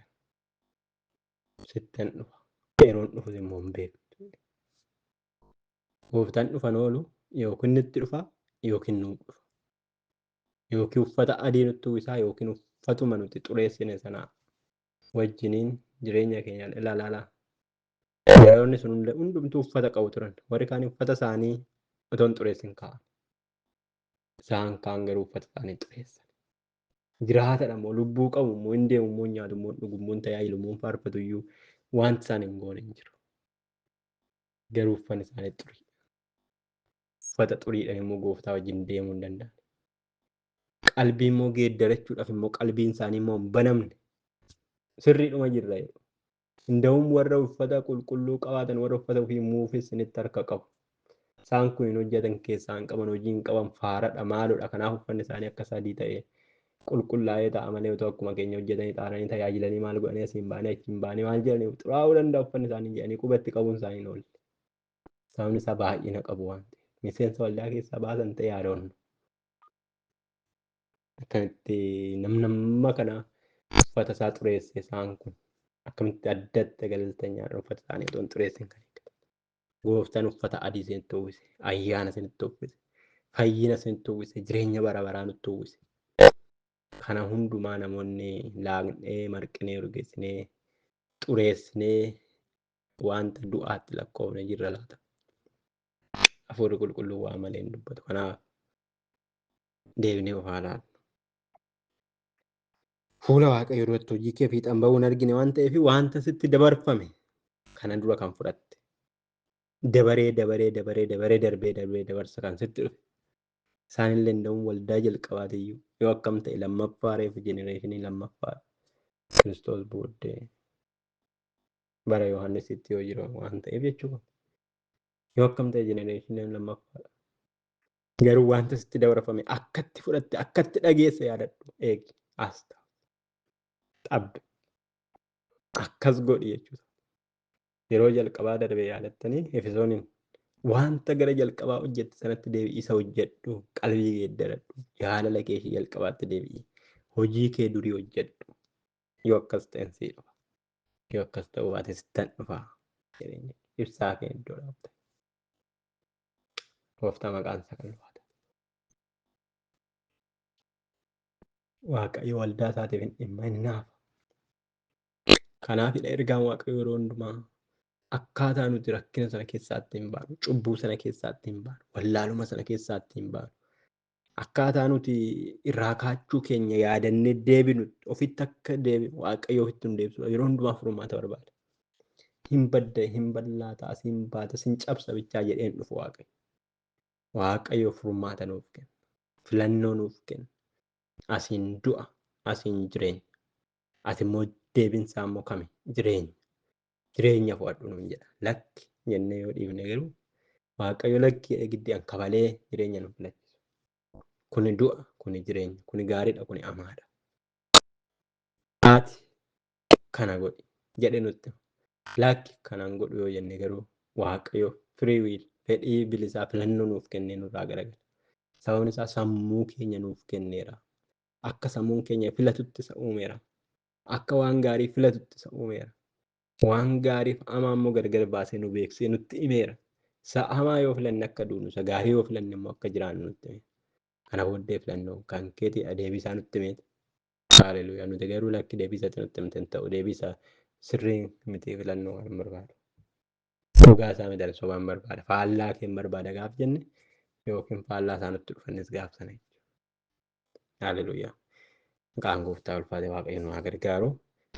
sittan dhufa. Yeroon dhufus immoo hin beektu. Gooftaan dhufan oolu yookiin nutti dhufa yookiin nuuf dhufa. Yookiin uffata adii nutti uwwisaa yookiin uffatuma nuti xureessine sana wajjiniin jireenya keenya ilaalaa. Yeroonni sun hundumtuu uffata qabu turan. Warri kaan uffata isaanii otoo hin xureessin kaa'an. Isaan kaan garuu uffata isaanii xureessan. Jiraatadha immoo lubbuu qabu immoo hin deemu immoo hin nyaatu immoo hin dhugu immoo hin tajaajilu immoo hin faarfatu iyyuu wanti isaan hin goone hin jiru. Garuu uffanni isaanii xurii. Uffata xuriidhaan immoo gooftaa wajjin deemuu hin danda'an. Qalbii immoo geeddarachuudhaaf immoo qalbiin isaanii immoo hin banamne. Sirriidhuma jirra jedhu. Inda'uun warra uffata qulqulluu qabaatan warra uffata ofii muufessinitti harka qabu. Isaan kun hin hojjetan keessaa hin qaban hojii hin qaban faaradha maalodha kanaaf uffanni isaanii akka sadii ta'e qulqullaa'ee ta'a malee otoo akkuma keenya hojjetanii xaaranii tajaajilanii maal godhanii asiin baanee achiin baanee maal jedhanii xuraa'uu danda'a uffanni isaanii jedhanii qubatti qabuun isaanii hin oolle. Sababni isaa baay'ina qabu waan ta'eef miseensa waldaa keessaa baasan ta'e yaadoon akkamitti namnamma kana uffata isaa xureesse isaan kun akkamitti addatti galaltanyaadha uffata isaanii otoo hin xureessin kan eeggatan. Gooftaan uffata adii isinitti uwwise, ayyaana isinitti uwwise, fayyina isinitti uwwise, jireenya bara baraa nutti uwwise. Kana hundumaa namoonni laaqnee, marqinee, urgeessinee, xureessinee wanta du'aatti lakkoofne jirra laata. Hafuurri qulqulluu waa malee hin dubbatu. Kanaaf deebinee of haa ilaallu. Fuula Waaqayyoo duratti hojii kee fiixaan ba'uu hin argine waan ta'eef wanta sitti dabarfame kana dura kan fudhatte dabaree dabaree dabaree dabaree darbee darbee dabarsa kan sitti dhufe isaanillee danda'uun waldaa jalqabaatiyyuu yoo akkam ta'e lammaffaa reefu jenereeshinii lammaffaa Kiristoos booddee bara Yohaannisitti yoo jiru waan ta'eef jechuudha. Yoo akkam ta'e jenereeshinii lammaffaadha. Garuu wanta sitti dabarfame akkatti fudhatte akkatti dhageesse yaadadhu eegi as ta'a. Xabbe akkas godhi jechuudha. Yeroo jalqabaa darbe yaadattanii Efesooniin wanta gara jalqabaa hojjette sanatti deebi'i isa hojjedhu qalbii geeddaradhu jaalala kee ishee jalqabaatti deebi'i hojii kee durii hojjedhu yoo akkas ta'en sii dhufa yoo akkas ta'uu baate sittan dhufa jedheen ibsaa kee iddoo dhaabte. Gooftaa maqaan isaa kan ulfaata. Waaqayyo waldaa isaatiif hin dhimma hin naafa. Kanaafidha ergaan Waaqayyo yeroo hundumaa Akkaataa nuti rakkina sana keessaatti hin baanu, cubbuu sana keessaatti hin baanu, wallaaluma sana keessaatti hin baanu. Akkaataa nuti irraa kaachuu keenya yaadannee deebinu ofitti akka deebinu Waaqayyo ofitti nu deebisudha. Yeroo hundumaa furmaata barbaada. Hin badda, hin ballaata, asiin baata, sin cabsa bichaa jedheen dhufu Waaqayyo. Waaqayyo furmaata nuuf kenna. Filannoo nuuf kenna. Asiin du'a, asiin jireenya. Ati immoo deebinsaa immoo kami? Jireenya. Jireenya fo'adhu nuun jedha. Lakki jennee yoo dhiifne garuu Waaqayyo lakki jedhee giddii an kabalee jireenya nu filachisu. Kuni du'a, kuni jireenya, kuni gaariidha, kuni amaadha. Ati kana godhi jedhe nutti. Lakki kanaan godhu yoo jenne garuu Waaqayyo free will fedhii bilisaa filannoo nuuf kennee nurraa garagala. Sababni isaa sammuu keenya nuuf kenneera. Akka sammuun keenya filatutti isa uumeera. Akka waan gaarii filatutti isa uumeera. Waan gaariif hamaa immoo gargar baasee nu beeksisee nutti himeera. Isa hamaa yoo filanne akka duunu, isa gaarii yoo filanne immoo akka jiraannu nutti himeera. Kana booddee filannoon kan keetiidha deebii isaa nutti himeeti. Haleluuyaa. Nuti garuu lakki deebii isaatti nutti himte hin ta'u. Deebii isaa sirrii miti filannoo kan barbaadu. Dhugaa isaa miti ani sobaan barbaada. Faallaa kee hin barbaada gaaf jenne yookiin faallaa isaa nutti dhufannis gaaf sana jechuudha. Haleluuyaa. Maqaan gooftaa ulfaate Waaqayyo nu haa gargaaru.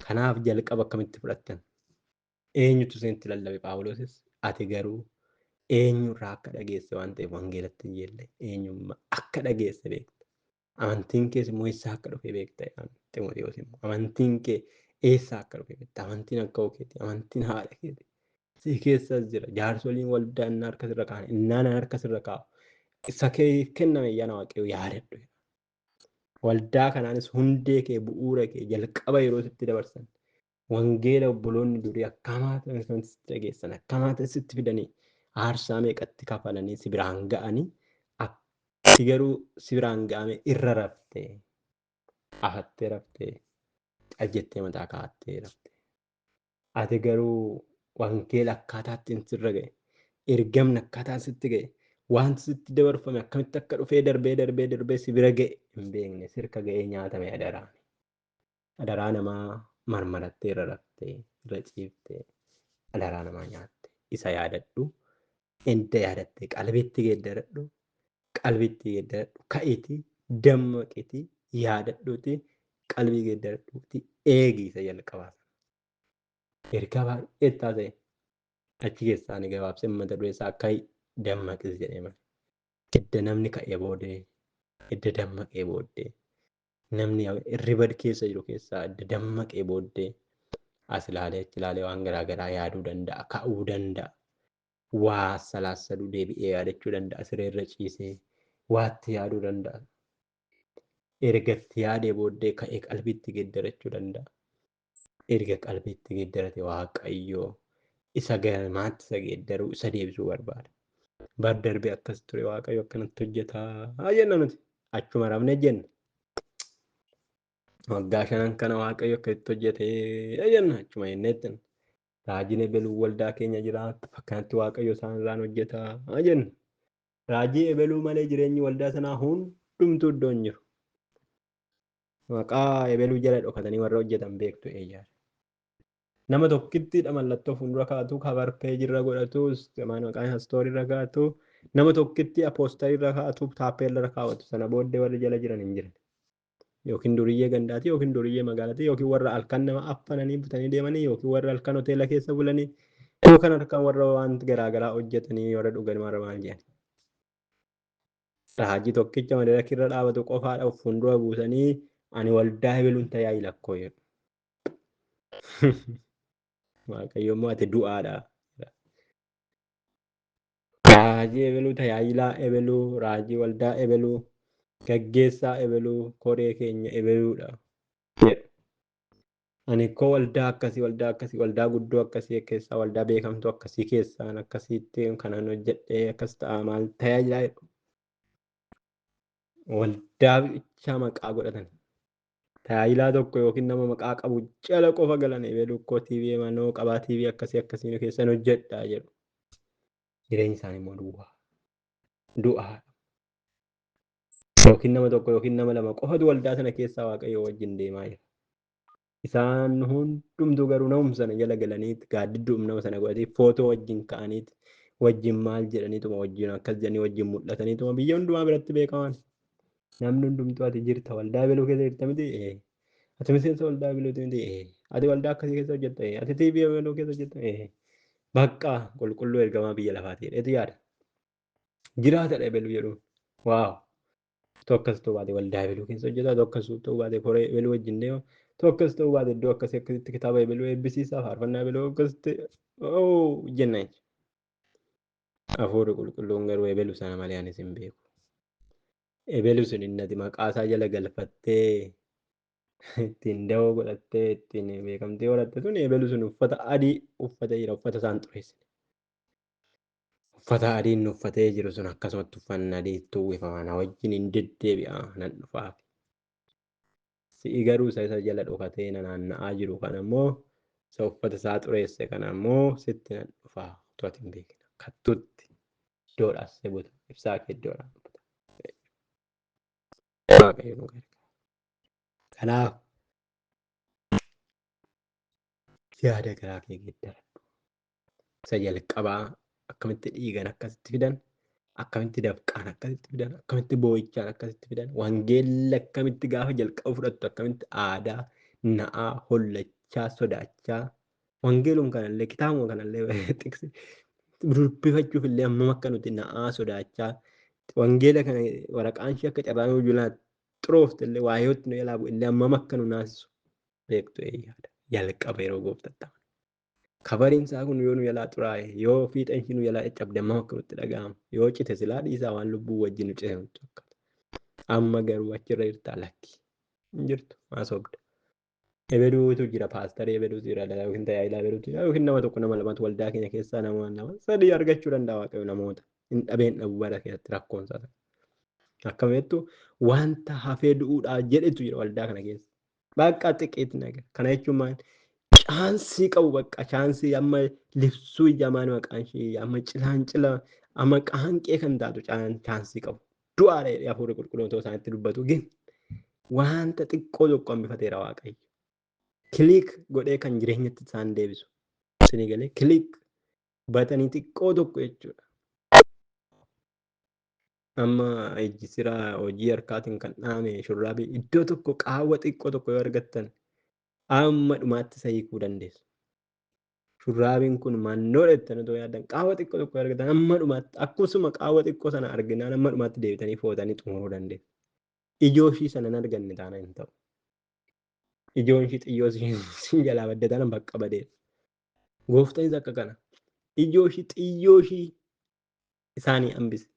Kanaaf jalqaba akkamitti fudhattan? Eenyutu isinitti lallabe Phaawulosis? Ati garuu eenyurraa akka dhageesse waan ta'eef wangeelatti hin jelle eenyummaa akka dhageesse beekta. Amantiin kees immoo eessaa akka dhufe beekta jedhaan Ximotewos immoo amantiin kee eessaa akka dhufe beekta. Amantiin akka keeti, amantiin haadha keeti. Si keessas jira. Jaarsoliin waldaa innaa harka sirra kaa'an, innaan harka sirra kaa'u. Isa kee kenname ayyaana Waaqayyoo yaadadhu. Waldaa kanaanis hundee kee bu'uura kee jalqaba yeroo sitti dabarsan wangeela obboloonni durii akkamaa ta'an sitti dhageessan akkamaa ta'an sitti fidanii aarsaa meeqatti kafalanii si biraan ga'anii ati garuu si biraan ga'ame irra raftee afattee raftee caljettee mataa kaa'attee raftee ati garuu wangeela akkaataatti sirra ga'e ergamni akkaataan sitti ga'e wanti sitti dabarfame akkamitti akka dhufee darbee darbee darbee si bira ga'e hin beekne sirka ga'ee nyaatame adaraan. Adaraa namaa marmarattee irra raftee irra ciiftee adaraa namaa nyaatte isa yaadadhu edda yaadattee qalbiitti geeddaradhu qalbiitti geeddaradhu ka'iitii dammaqiitii yaadadhuutii qalbii geeddaradhuutii eegi isa jalqabaa sana. Ergaa baay'ee taasise achi keessaa ani gabaabsee mata duree isaa ka'i dammaqis jedhee malee. Edda namni ka'ee boodee edda dammaqee booddee namni hirriba keessa jiru keessaa edda dammaqee booddee as ilaalee achi ilaalee waan garaa garaa yaaduu danda'a ka'uu danda'a waa salaassaduu deebi'ee yaadachuu danda'a sireerra ciisee waatti yaaduu danda'a. Erga itti yaadee booddee ka'ee qalbiitti geeddarachuu danda'a. Erga qalbiitti geeddarate Waaqayyoo isa galmaatti isa geeddaruu isa deebisuu barbaada. Bar darbee akkas ture Waaqayyo akkanatti hojjetaa jenna nuti achuma rafne jenna. Waggaa shanan kana Waaqayyo akkasitti hojjetee jenna achuma jenneetti. Raajiin ebeluu waldaa keenya jira akkanatti Waaqayyo isaan irraan hojjetaa jenna. Raajii ebeluu malee jireenyi waldaa sanaa hundumtuu iddoo hin jiru. Maqaa ebeluu jala dhokatanii warra hojjetan beektu eeyyaadha. Nama tokkittiidha mallattoo fuuldura kaa'atu, kabar peejirra godhatu, maqaan isaa istoorirra kaa'atu, nama tokkitti apoostarirra kaa'atu, taappeellarra kaa'atu sana booddee warri jala jiran hin jiran. Yookiin duriyyee gandaati, yookiin duriyyee magaalaati, yookiin warra halkan nama affananii butanii deemanii, yookiin warra halkan hoteela keessa bulanii, yookaan halkan warra waan garaagaraa hojjetanii warra dhugan warra maal jedhan. Raajii tokkicha madarakirra dhaabatu qofaadha of fuuldura buusanii ani waldaa ebeluun tajaajila akkoo jedhu. Waaqayyo immoo ati du'aadha. Raajii ebeluu tajaajilaa ebeluu raajii waldaa ebeluu gaggeessaa ebeluu koree keenya ebeluudha jedhu. Ani koo waldaa akkasii waldaa akkasii waldaa guddoo akkasii keessaa waldaa beekamtuu akkasii keessaan akkasiitti kanan hojjedhee akkas ta'a maal tajaajilaa jedhu. Waldaa bichaa maqaa godhatan. Tajaajilaa tokko yookiin nama maqaa qabu jala qofa galan ebeluu koo TV manoo qabaa TV akkasii akkasii keessan hojjedhaa jedhu. Jireenyi isaanii immoo duwwaa. Du'aadha. Yookiin nama tokko yookiin nama lama qofatu waldaa sana keessaa Waaqayyo wajjin deemaa jira. Isaan hundumtuu garuu namuma sana jala galaniit gaaddidduum nama sana godhatee footoo wajjin ka'aniit wajjin maal jedhaniituma wajjin akkas jedhanii wajjin mul'ataniituma biyya hundumaa biratti beekaman. Namni hundumtuu ati jirta waldaa beluu keessa jirta miti? Ee. Ati miseensa waldaa beluuti miti? Ee. Ati waldaa akkasii keessa hojjetta? Ee. Ati TV beluu keessa hojjetta? Ee. Bakka qulqulluu ergamaa biyya lafaati jedheetu yaada. Jiraata dha beluu jedhuun. Waaw. Tokkas ta'uu baate waldaa ebeluu keessa hojjeta, tokkas ta'uu baate koree ebeluu wajjin deema, tokkas ta'uu baate iddoo akkasii akkasitti kitaaba ebeluu eebbisiisa, faarfannaa ebeluu akkasitti oo jenna jechuudha. Hafuurri qulqulluun garuu ebelu sana malee anis hin beeku. Ebelu sun inni ati maqaa isaa jala galfattee ittiin dawoo godhattee ittiin beekamtii horatte sun ebelu sun uffata adii uffatee jira, uffata isaan xureessine. Uffata adii inni uffatee jiru sun akkasumatti uffanni adii itti uwwifama na wajjin hin deddeebi'a nan dhufaaf. Si'i garuu isa isa jala dhokatee na naanna'aa jiru kana immoo isa uffata isaa xureesse kana immoo sitti nan dhufa utuu ati hin beekin. Kattuutti iddoodhaas si buta ibsaa kee iddoodhaan buta. Waaqayyo nu gargaara. Kanaaf yaada garaa kee geeddaradhu. Isa jalqabaa akkamitti dhiigan akkasitti fidan, akkamitti dafqaan akkasitti fidan, akkamitti boo'ichaan akkasitti fidan, wangeelli akkamitti gaafa jalqaba fudhattu akkamitti aadaa, na'aa, hollachaa, sodaachaa, wangeeluma kanallee kitaabuma kanallee xiqsi dubbifachuuf illee hammam akka nuti na'aa sodaachaa wangeela kana waraqaan ishee akka carraa nu jalaa xuroofte illee waayootti nu jalaa bu'e illee hammam akka nu naasisu beektu eeyyaadha. Jalqaba yeroo gooftatta. Kabariin isaa kun yoo nu jalaa xuraa'e, yoo fiixeen ishii nu jalaa caccabde hammam akka nutti dhaga'ama. Yoo cite silaa dhiisaa waan lubbuu wajjin nu cite nutti fakkaata. Amma garuu achirra jirtaa lakki. Hin jirtu maa sobda. Ebeluutu jira paastarii ebeluutu jira yookiin tajaajilaa ebeluutu jira yookiin nama tokko nama lamatu waldaa keenya keessaa nama lama sadii argachuu danda'a waaqayyo namoota hin dhabeen dhabu bara keessatti rakkoon isaa. Akkamitti wanta hafee du'uudhaa jedhetu jira waldaa kana keessa. Bakka xiqiit naga. Kana jechuun maal? Chaansii qabu bakka chaansii amma libsuu ijaa maal maqaan ishee amma cilaancila amma qaanqee kan taatu chaansii qabu. Du'aadha jedhee hafuurri qulqulluun otoo isaanitti dubbatu gin wanta xiqqoo tokko hambifateera Waaqayyo. Kiliik godhee kan jireenyatti isaan deebisu. Isinii galee kiliik batanii xiqqoo tokko jechuudha. Amma ijji siraa hojii harkaatiin kan dhaame shurraabii iddoo tokko qaawwa xiqqoo tokko yoo argattan amma dhumaatti isa hiikuu dandeessu. Shurraabiin kun mannoo jettanii otoo yaaddan qaawwa xiqqoo tokko yoo argattan amma dhumaatti akkasuma qaawwa xiqqoo sana arginaan amma dhumaatti deebitanii footanii xumuruu dandeessu. Ijoo ishii sana hin arganne taana hin ta'u. Ijoon ishii xiyyoo sin jalaa badde taana bakka badeera. Gooftanis akka kana. Ijoo ishii xiyyoo ishii isaanii hambise.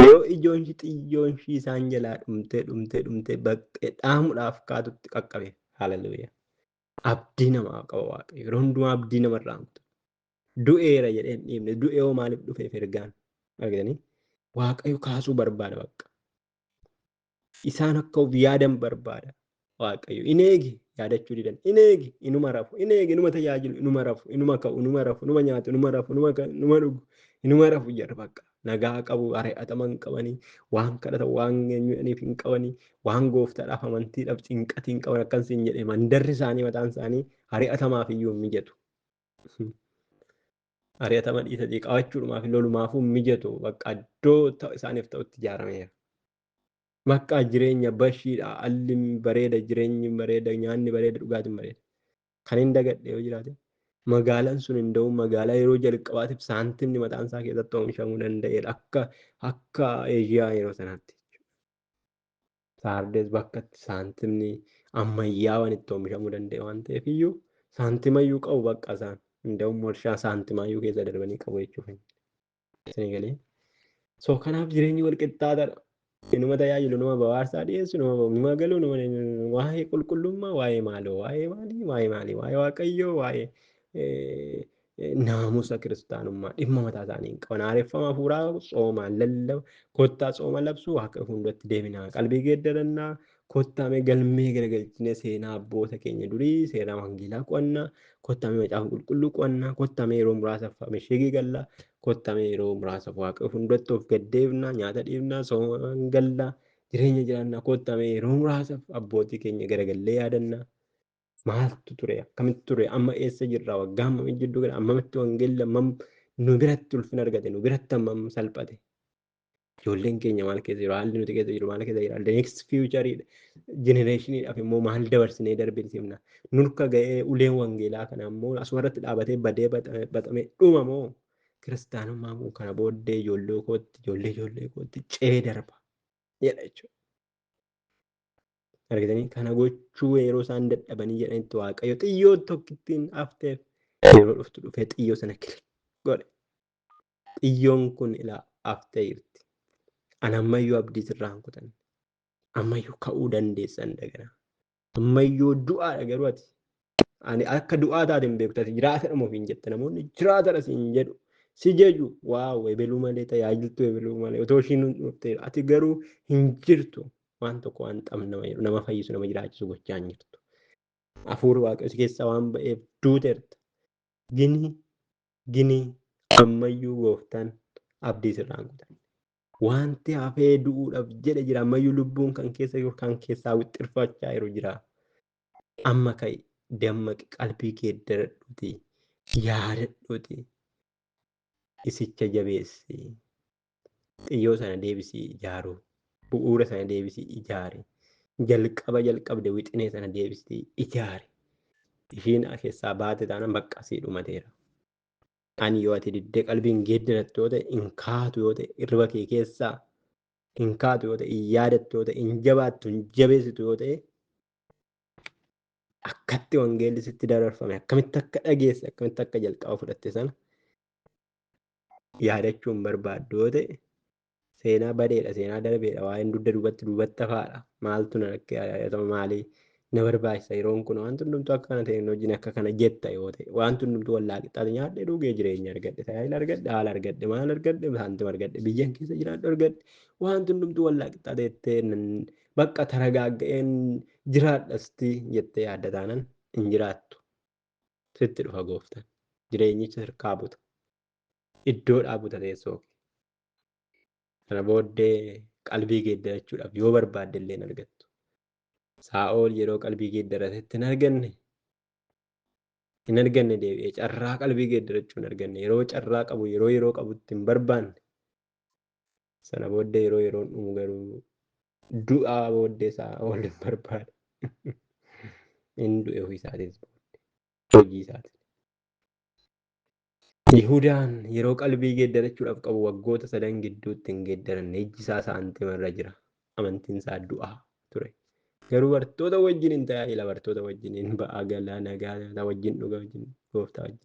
Yoo ijoon ishii xiyyoon ishii isaan jalaa dhumtee dhumtee dhumtee baqxee dhaamuudhaaf kaatutti qaqqabe. Haleluuyaa. Abdii namaa qaba Waaqayyo. Yeroo hundumaa abdii namarraa hin kutu. Du'eera jedhee hin dhiifne. Du'ee hoo maaliif dhufeef ergaan? Argitanii? Waaqayyo kaasuu barbaada bakka. Isaan akka of yaadan barbaada. Waaqayyo in eegi yaadachuu didan. In eegi inuma rafu. In eegi inuma tajaajilu inuma rafu. Inuma ka'u inuma rafu. Inuma nyaatu inuma rafu. Inuma ka'u inuma dhugu. Inuma rafu jedha bakka. Nagaa qabu ari'atama hin qabanii. Waan kadhatan waan eenyuudhaniif hin qabanii. Waan gooftaadhaaf amantiidhaaf cinqatii hin qaban akkan siin jedhe mandarri isaanii mataan isaanii ari'atamaaf iyyuu hin mijatu. Ari'atama dhiisatii qabachuudhumaaf lolumaafuu hin mijatu. Bakka iddoo isaaniif ta'utti ijaarameera. Bakka jireenya bashiidha, alli bareeda, jireenyi bareeda, nyaanni bareeda, dhugaatiin bareeda. Kan hin dagadhe yoo jiraate magaalaan sun hin da'u magaalaa yeroo jalqabaatiif saantimni mataan isaa keessatti oomishamuu danda'eera akka akka Eeshiyaa yeroo sanaatti. Saardees bakka itti saantimni ammayyaawaan itti oomishamuu danda'e waan ta'eef iyyuu saantimayyuu qabu bakka isaan hin da'u warshaa saantimaayyuu keessa darbanii qabu jechuudha. Isinii galee? So kanaaf jireenyi wal qixxaataadha. Inuma tajaajilu, numa bawaarsaa dhiyeessu, numa galu, numa waa'ee qulqullummaa, waa'ee maaloo, waa'ee maalii, waa'ee maalii, waa'ee waaqayyoo, waa'ee naamusa kiristaanummaa dhimma mataa isaanii hin qaban. Haareffama hafuuraa tsoomaan lallaba, kottaa tsooma labsuu waaqa fuulduratti deebinaa, qalbii geeddarannaa, kottaa mee galmee garagalchinee seenaa abboota keenya durii, seenaa wangeelaa qo'annaa, kottaa mee macaafa qulqulluu qo'annaa, kottaa mee yeroo muraasaaf mishigii gallaa, kottaa mee yeroo muraasaaf waaqa fuulduratti of gaddeebnaa, nyaata dhiibnaa, soomaan gallaa, jireenya jiraannaa, kottaa mee yeroo muraasaaf abbootii keenya garagallee yaadannaa. Maaltu ture? Akkamitti ture? Amma eessa jirra? Waggaa hammamii jidduu kana ammamitti wangeelli hammam nu biratti ulfina argate? Nu biratti hammam salphate? Ijoolleen keenya maal keessa jiru? Haalli nuti keessa jiru maal keessa jira? The next future generationidhaaf immoo maal dabarsinee darbisiifna? Nurka ga'ee uleen wangeelaa kana immoo asumarratti dhaabatee badee baxamee dhuma moo kiristaanummaan kun kana booddee ijoollee kootti ijoollee kootti ce'ee darba jedha jechuudha. Argitanii kana gochuu yeroo isaan dadhabanii jedhanitti Waaqayyo xiyyoo tokkittiin hafteef yeroo dhuftu dhufee xiyyoo sana kilik godhe. Xiyyoon kun ilaa haftee jirti. Ani ammayyuu abdii sirraa hin kutanne. Ammayyuu ka'uu dandeessan dagana. Ammayyuu du'aadha garuu ati. Ani akka du'aa taate hin beektu ati jiraatadha moo ofiin jette namoonni jiraatadha siin jedhu. Si jeju waaw ebeluu malee tajaajiltu ebeluu malee otoo ishiin hin dhufte ati garuu hin jirtu. Waan tokko waan xam nama jedhu nama fayyisu nama jiraachisu gochaa hin jirtu. Hafuurri Waaqayyo si keessaa waan ba'eef duuteerta. Gini gini ammayyuu gooftaan abdii sirraa hin kutanne. Wanti hafee du'uudhaaf jedhe jira ammayyuu lubbuun kan keessa jiru kan keessaa wixxirfachaa jiru jira. Amma ka'i dammaqi qalbii kee daradhuuti yaadadhuuti isicha jabeessi xiyyoo sana deebisii ijaaruu bu'uura sana deebisii ijaari jalqaba jalqabde wixinee sana deebisii ijaari. Ishiin keessaa baate taanaan bakka asii dhumateera. Ani yoo ati diddee qalbiin geeddarattu yoo ta'e hin kaatu yoo ta'e irriba kee keessaa hin kaatu yoo ta'e hin yaadattu yoo ta'e hin jabaattu hin jabeessitu yoo ta'e akkatti wangeelli sitti dabarfame akkamitti akka dhageesse akkamitti akka jalqaba fudhatte sana yaadachuu hin barbaaddu yoo ta'e seenaa badeedha seenaa darbeedha waa'een dugda duubatti duubatti hafaadha maaltu na rakkee yaadatamu maalii na barbaachisa yeroon kun wanti hundumtuu akka kana ta'e hojiin akka kana jetta yoo ta'e wanti hundumtuu wallaa qixxaate nyaadhe dhugee jireenya argadhe tajaajila argadhe haala argadhe maal argadhe saantima argadhe biyyan keessa jiraadhu argadhe wanti hundumtuu wallaa qixxaate jettee bakka taragaagga'een jiraadhasti jettee yaadda taanan hin jiraattu. Sitti dhufa gooftaan jireenyicha sirkaa buta iddoodhaa buta teessoo kee. Kana booddee qalbii geeddarachuudhaaf yoo barbaadde illee hin argattu. Saa'ol yeroo qalbii geeddaratetti hin arganne. Hin arganne deebi'ee carraa qalbii geeddarachuu hin arganne. Yeroo carraa qabu yeroo yeroo qabutti hin barbaanne. Sana booddee yeroo yeroon dhumu garuu du'aa booddee Saa'ol hin barbaade. Hin du'e ofii isaatis booddee hojii isaatis. Yihudaan yeroo qalbii geeddarachuudhaaf qabu waggoota sadan gidduutti hin geeddaranne. Ijji isaa saantima irra jira. Amantiin isaa du'aa ture. Garuu bartoota wajjin hin tajaajila bartoota wajjin hin ba'a galaa nagaa nyaataa wajjin dhuga wajjin gooftaa wajjin.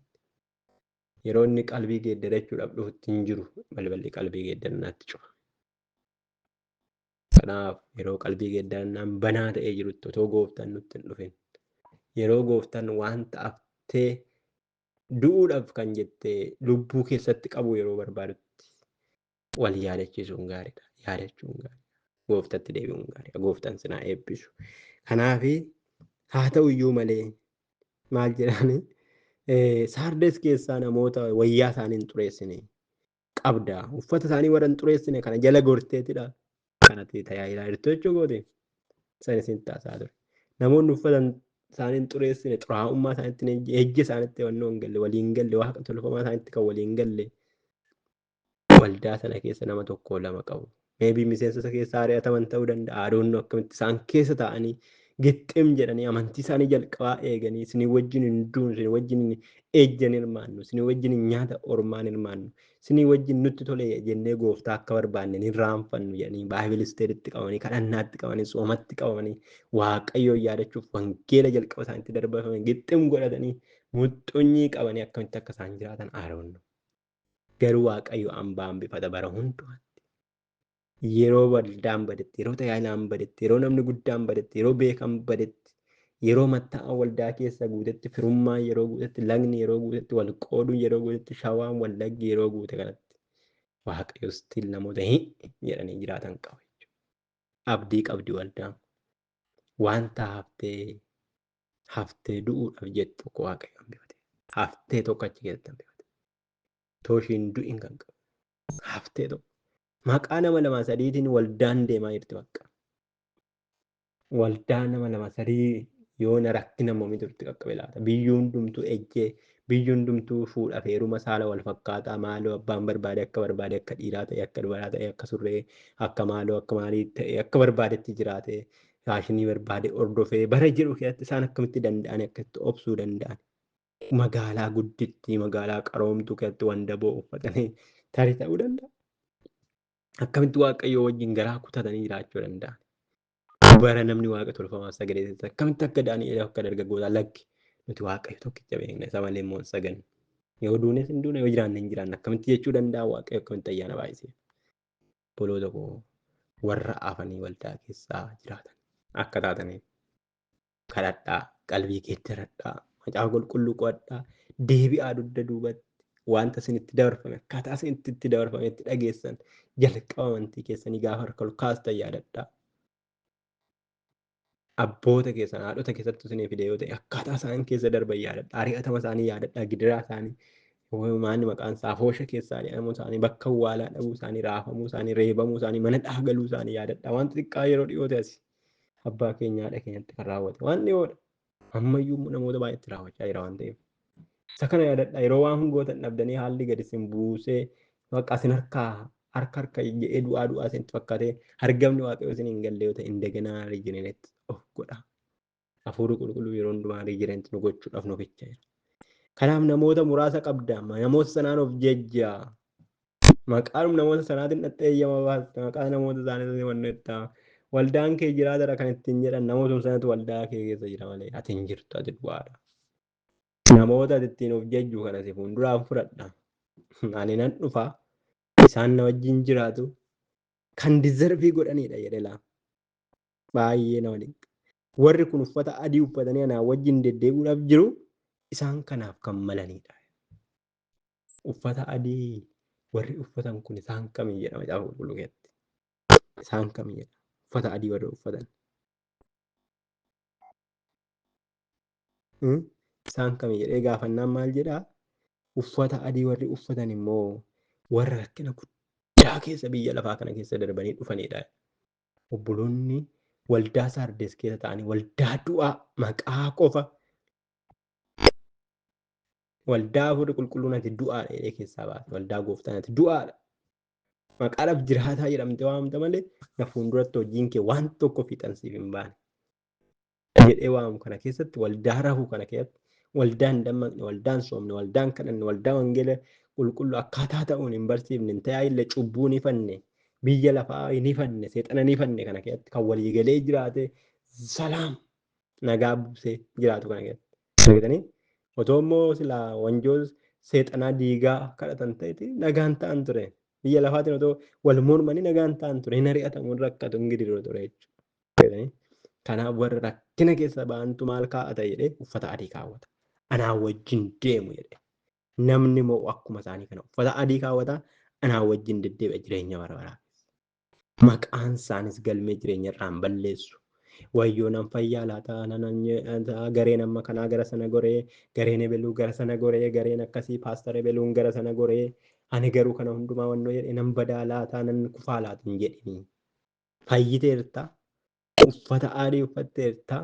Yeroo inni qalbii geeddarachuudhaaf dhufutti hin jiru balballi qalbii geeddarannaatti cufa. Kanaaf yeroo qalbii geeddarannaan banaa ta'ee jirutti otoo gooftaan nutti hin dhufin yeroo gooftaan wanta haftee du'uudhaaf kan jettee lubbuu keessatti qabu yeroo barbaadutti wal yaadachiisuun gaariidha. Yaadachuun gaariidha. Gooftatti deebi'uun gaariidha. Gooftaan sinaa eebbisu. Kanaaf haa ta'u iyyuu malee maal jedhani Saardes keessaa namoota wayyaa isaanii hin xureessine qabda. Uffata isaanii warra hin xureessine kana jala gorteetidha. Kanatti tajaajilaa jirtu jechuu goote. San isin taasaa ture. Namoonni uffata isaanii hin xureessine xuraa'ummaa isaaniitti ejja isaaniitti wannoo hin galle waliin galle waaqa tolfamaa isaaniitti kan waliin galle waldaa sana keessa nama tokko lama qabu. Meebii miseensota keessaa ari'ataman ta'uu danda'a. Adoonnoo akkamitti isaan keessa taa'anii gixxim jedhanii amantii isaanii jalqabaa eeganii isinii wajjin hin duunu, isinii wajjin hin ejjan hirmaannu, isinii wajjin hin nyaata ormaan hirmaannu, isinii wajjin nutti tole jennee gooftaa akka barbaanne hin raanfannu jedhanii baayibili isteeditti qabamanii, kadhannaatti qabamanii, soomatti qabamanii, waaqayyoon yaadachuuf wangeela jalqaba isaaniitti darbafame gixxim godhatanii muxxunyii qabanii akkamitti akka isaan jiraatan adoonnoo. Garuu Waaqayyo hambaa hambifata bara hundumaatti. Yeroo waldaan badetti, yeroo tajaajilaan badetti, yeroo namni guddaan badetti, yeroo beekan badetti, yeroo matta'aan waldaa keessa guutetti, firummaan yeroo guutetti, lagni yeroo guutetti, wal qooduun yeroo guutetti, shawaan wallaggi yeroo guute kanatti Waaqayyo still namoota hin jedhanii jiraatan qaba jechuudha. Abdii qabdi waldaan. Wanta haftee du'uudhaaf jettu tokko Waaqayyo hambifate. Haftee tokko achi keessatti hambifate. Tooshiin du'in kan qabu. Haftee tokko. Maqaa nama lama sadiitiin waldaan deemaa jirti bakka. Waldaa nama lama sadii Yoona rakkina mamitu itti qaqqabe laata? Biyyi hundumtuu ejjee, biyyi hundumtuu fuudhaaf heeruma saala wal fakkaataa, maaloo abbaan barbaade akka barbaade akka dhiiraa ta'e, akka dubaraa ta'e, akka surree, akka maaloo akka maalii ta'e, akka barbaadetti jiraate, faashinii barbaade hordofee bara jiru keessatti isaan akkamitti danda'an, akkamitti obsuu danda'an? Magaalaa guddittii, magaalaa qaroomtuu keessatti wandaboo uffatanii tarii ta'uu danda'a. Akkamitti Waaqayyoo wajjin garaa kutatanii jiraachuu danda'an? Bara namni waaqa tolfamaaf sagalee ta'e akkamitti akka Daani'el akka dargaggootaa lakki nuti Waaqayyo tokkicha beekna, isa malee immoo hin sagannu. Yoo duunes hin duune, yoo jiraanne hin jiraanne akkamitti jechuu danda'a? Waaqayyo akkamitti ayyaana baay'isee? Obboloota koo, warra hafanii waldaa keessaa jiraatan akka taataniif kadhadhaa, qalbii geeddaradhaa, macaafa qulqulluu qo'adhaa, deebi'aa dugda duubatti wanta isinitti dabarfame, akkaataa isinitti itti dabarfame itti dhageessan, jalqaba amantii keessanii gaafa harka ol kaastan yaadadhaa. Abboota keessan, haadhota keessattuu isinii fide yoo ta'e, akkaataa isaan keessa darban yaadadhaa, ari'atama isaanii yaadadhaa, gidiraa isaanii, maanni maqaan isaa foosha keessaa ari'atamuu isaanii, bakka awwaalaa dhabuu isaanii, raafamuu isaanii, reebamuu isaanii, mana dhaagaluu isaanii yaadadhaa. Wanta xiqqaa yeroo dhiyoo ta'e asi abbaa keenya haadha keenyatti kan raawwate waan dhiyoodha. Ammayyuu namoota baay'eetti raawwachaa jira waan ta'eef. Isa kana yaadadhaa. Yeroo waan gootan dhabdanii haalli gadi isin buusee bakka isin harkaa harka harka jedhee du'aa du'aa isinitti fakkaatee argamni Waaqayyoo isin hin galle yoo ta'e, indaganaa regenerate of godha. Hafuurri qulqulluu yeroo hundumaa regenerate nu gochuudhaaf nu ficha jira. Kanaaf namoota muraasa qabda. Namoota sanaan of jejjaa. Maqaadhuma namoota sanaatiin dhattee eeyyama baasta. Maqaa namoota isaaniitiin wanneetta. Waldaan kee jiraatadha kan ittiin jedhan namootuma sanatu waldaa kee keessa jira malee ati hin jirtu, ati du'aadha. Namoota ati ittiin of jejju kana si fuulduraan fudhadha. Ani nan dhufa. Isaan na wajjin jiraatu. Kan deserve godhanidha jedhe laa. Baay'ee nama dinqa. Warri kun uffata adii uffatanii anaa wajjin deddeebi'uudhaaf jiru, isaan kanaaf kan malanidha. Uffata adii warri uffatan kun isaan kamii jedha macaafa qulqulluu keessatti. Isaan kamii jedha. Uffata adii warri uffatan. Isaan kamii jedhee gaafannaan maal jedhaa? Uffata adii warri uffatan immoo warra rakkina guddaa keessa biyya lafaa kana keessa darbanii dhufanidha. Obboloonni waldaa Saardes keessa ta'anii waldaa du'aa maqaa qofa, waldaa hafuurri qulqulluun ati du'aadha jedhee keessaa baase, waldaa gooftaan ati du'aadha. Maqaadhaaf jiraataa jedhamte waamta malee na fuulduratti hojiin kee waan tokko fiixan siif hin baane jedhee waamu kana keessatti, waldaa rafuu kana keessatti, waldaa hin dammaqne, waldaa hin soomne, waldaa hin kadhanne, waldaa wangeela qulqulluu akkaataa ta'uun hin barsiifne, hin tajaajille, cubbuu hin ifanne, biyya lafaa hin ifanne, seexana hin ifanne kana keessatti kan walii galee jiraate, salaam nagaa buusee jiraatu kana keessatti. Argitanii? Otoo immoo silaa wanjoo seexanaa diigaa kadhatan ta'eeti nagaan ta'an ture. Biyya lafaatiin otoo wal mormanii nagaan ta'an ture. Hin ari'atamu, hin rakkatu, hin gidiru ture jechuudha. Kanaaf warra rakkina keessa ba'antu maal kaa'ata jedhee? Uffata adii kaawwata. Anaa wajjin deemu jedhee. Namni mo'u akkuma isaanii kana uffata adii kaawwata, anaa wajjin deddeebi'a jireenya bara baraa keessa. Maqaan isaanis galmee jireenya irraa hin balleessu. Wayyoo nan fayyaa laata, gareen amma kanaa gara sana goree, gareen ebeluu gara sana goree, gareen akkasii paastar ebeluun gara sana goree, ani garuu kana hundumaa wannoo jedhee nan badaa laata, nan kufaa laata hin jedhini. Fayyiteerta, uffata adii uffatteerta,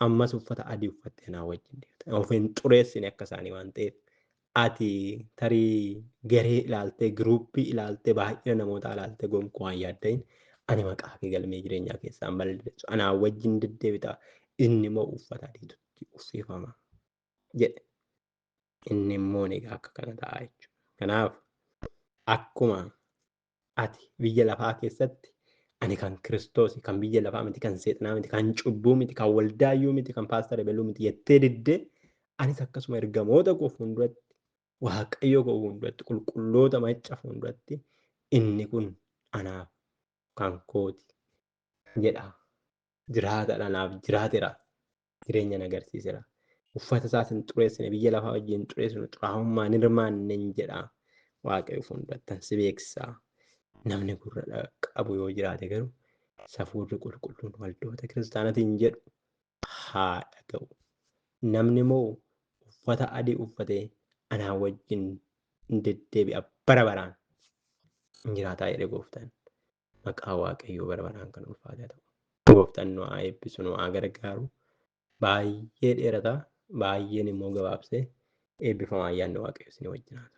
ammas uffata adii uffattee anaa wajjin deemta. Of hin xureessine akka isaanii waan ta'eef, ati tarii garee ilaaltee, giruuppii ilaaltee, baay'ina namootaa ilaaltee gonkumaa hin yaadda'in. Ani maqaa kee galmee jireenyaa keessaa hin balleessu. Anaa wajjin deddeebita. Inni immoo uffata adiitutti uffifama jedhe. Inni immoo egaa akka kana ta'a jechuudha. Kanaaf akkuma ati biyya lafaa keessatti ani kan Kiristoos, kan biyya lafaa miti, kan seexanaa miti, kan cubbuu miti, kan waldaayyuu miti, kan paastar ebeluu miti jettee diddee, anis akkasuma ergamoota koo fuulduratti, Waaqayyo koo fuulduratti, qulqulloota macca fuulduratti inni kun anaaf kan kooti jedha. Jiraataadha, anaaf jiraateera, jireenya na agarsiiseera. Uffata isaas hin xureessine, biyya lafaa wajjin hin xureessinu, xuraa'ummaa hin hirmaanne jedha. Waaqayyo fuulduratti si beeksisa. Namni gurra qabu yoo jiraate garuu hafuurri qulqulluun waldoota kiristaanaatiin jedhu haa dhaga'u. Namni moo uffata adii uffatee anaa wajjin deddeebi'a, bara baraan hin jiraataa jedhe gooftaan. Maqaa Waaqayyoo bara baraan kan ulfaate haa ta'u. Gooftaan nu haa eebbisu, nu haa gargaaru. Baay'ee dheerata, baay'een immoo gabaabsee. Eebbifamaa, ayyaanni Waaqayyo isin wajjin haa ta'u.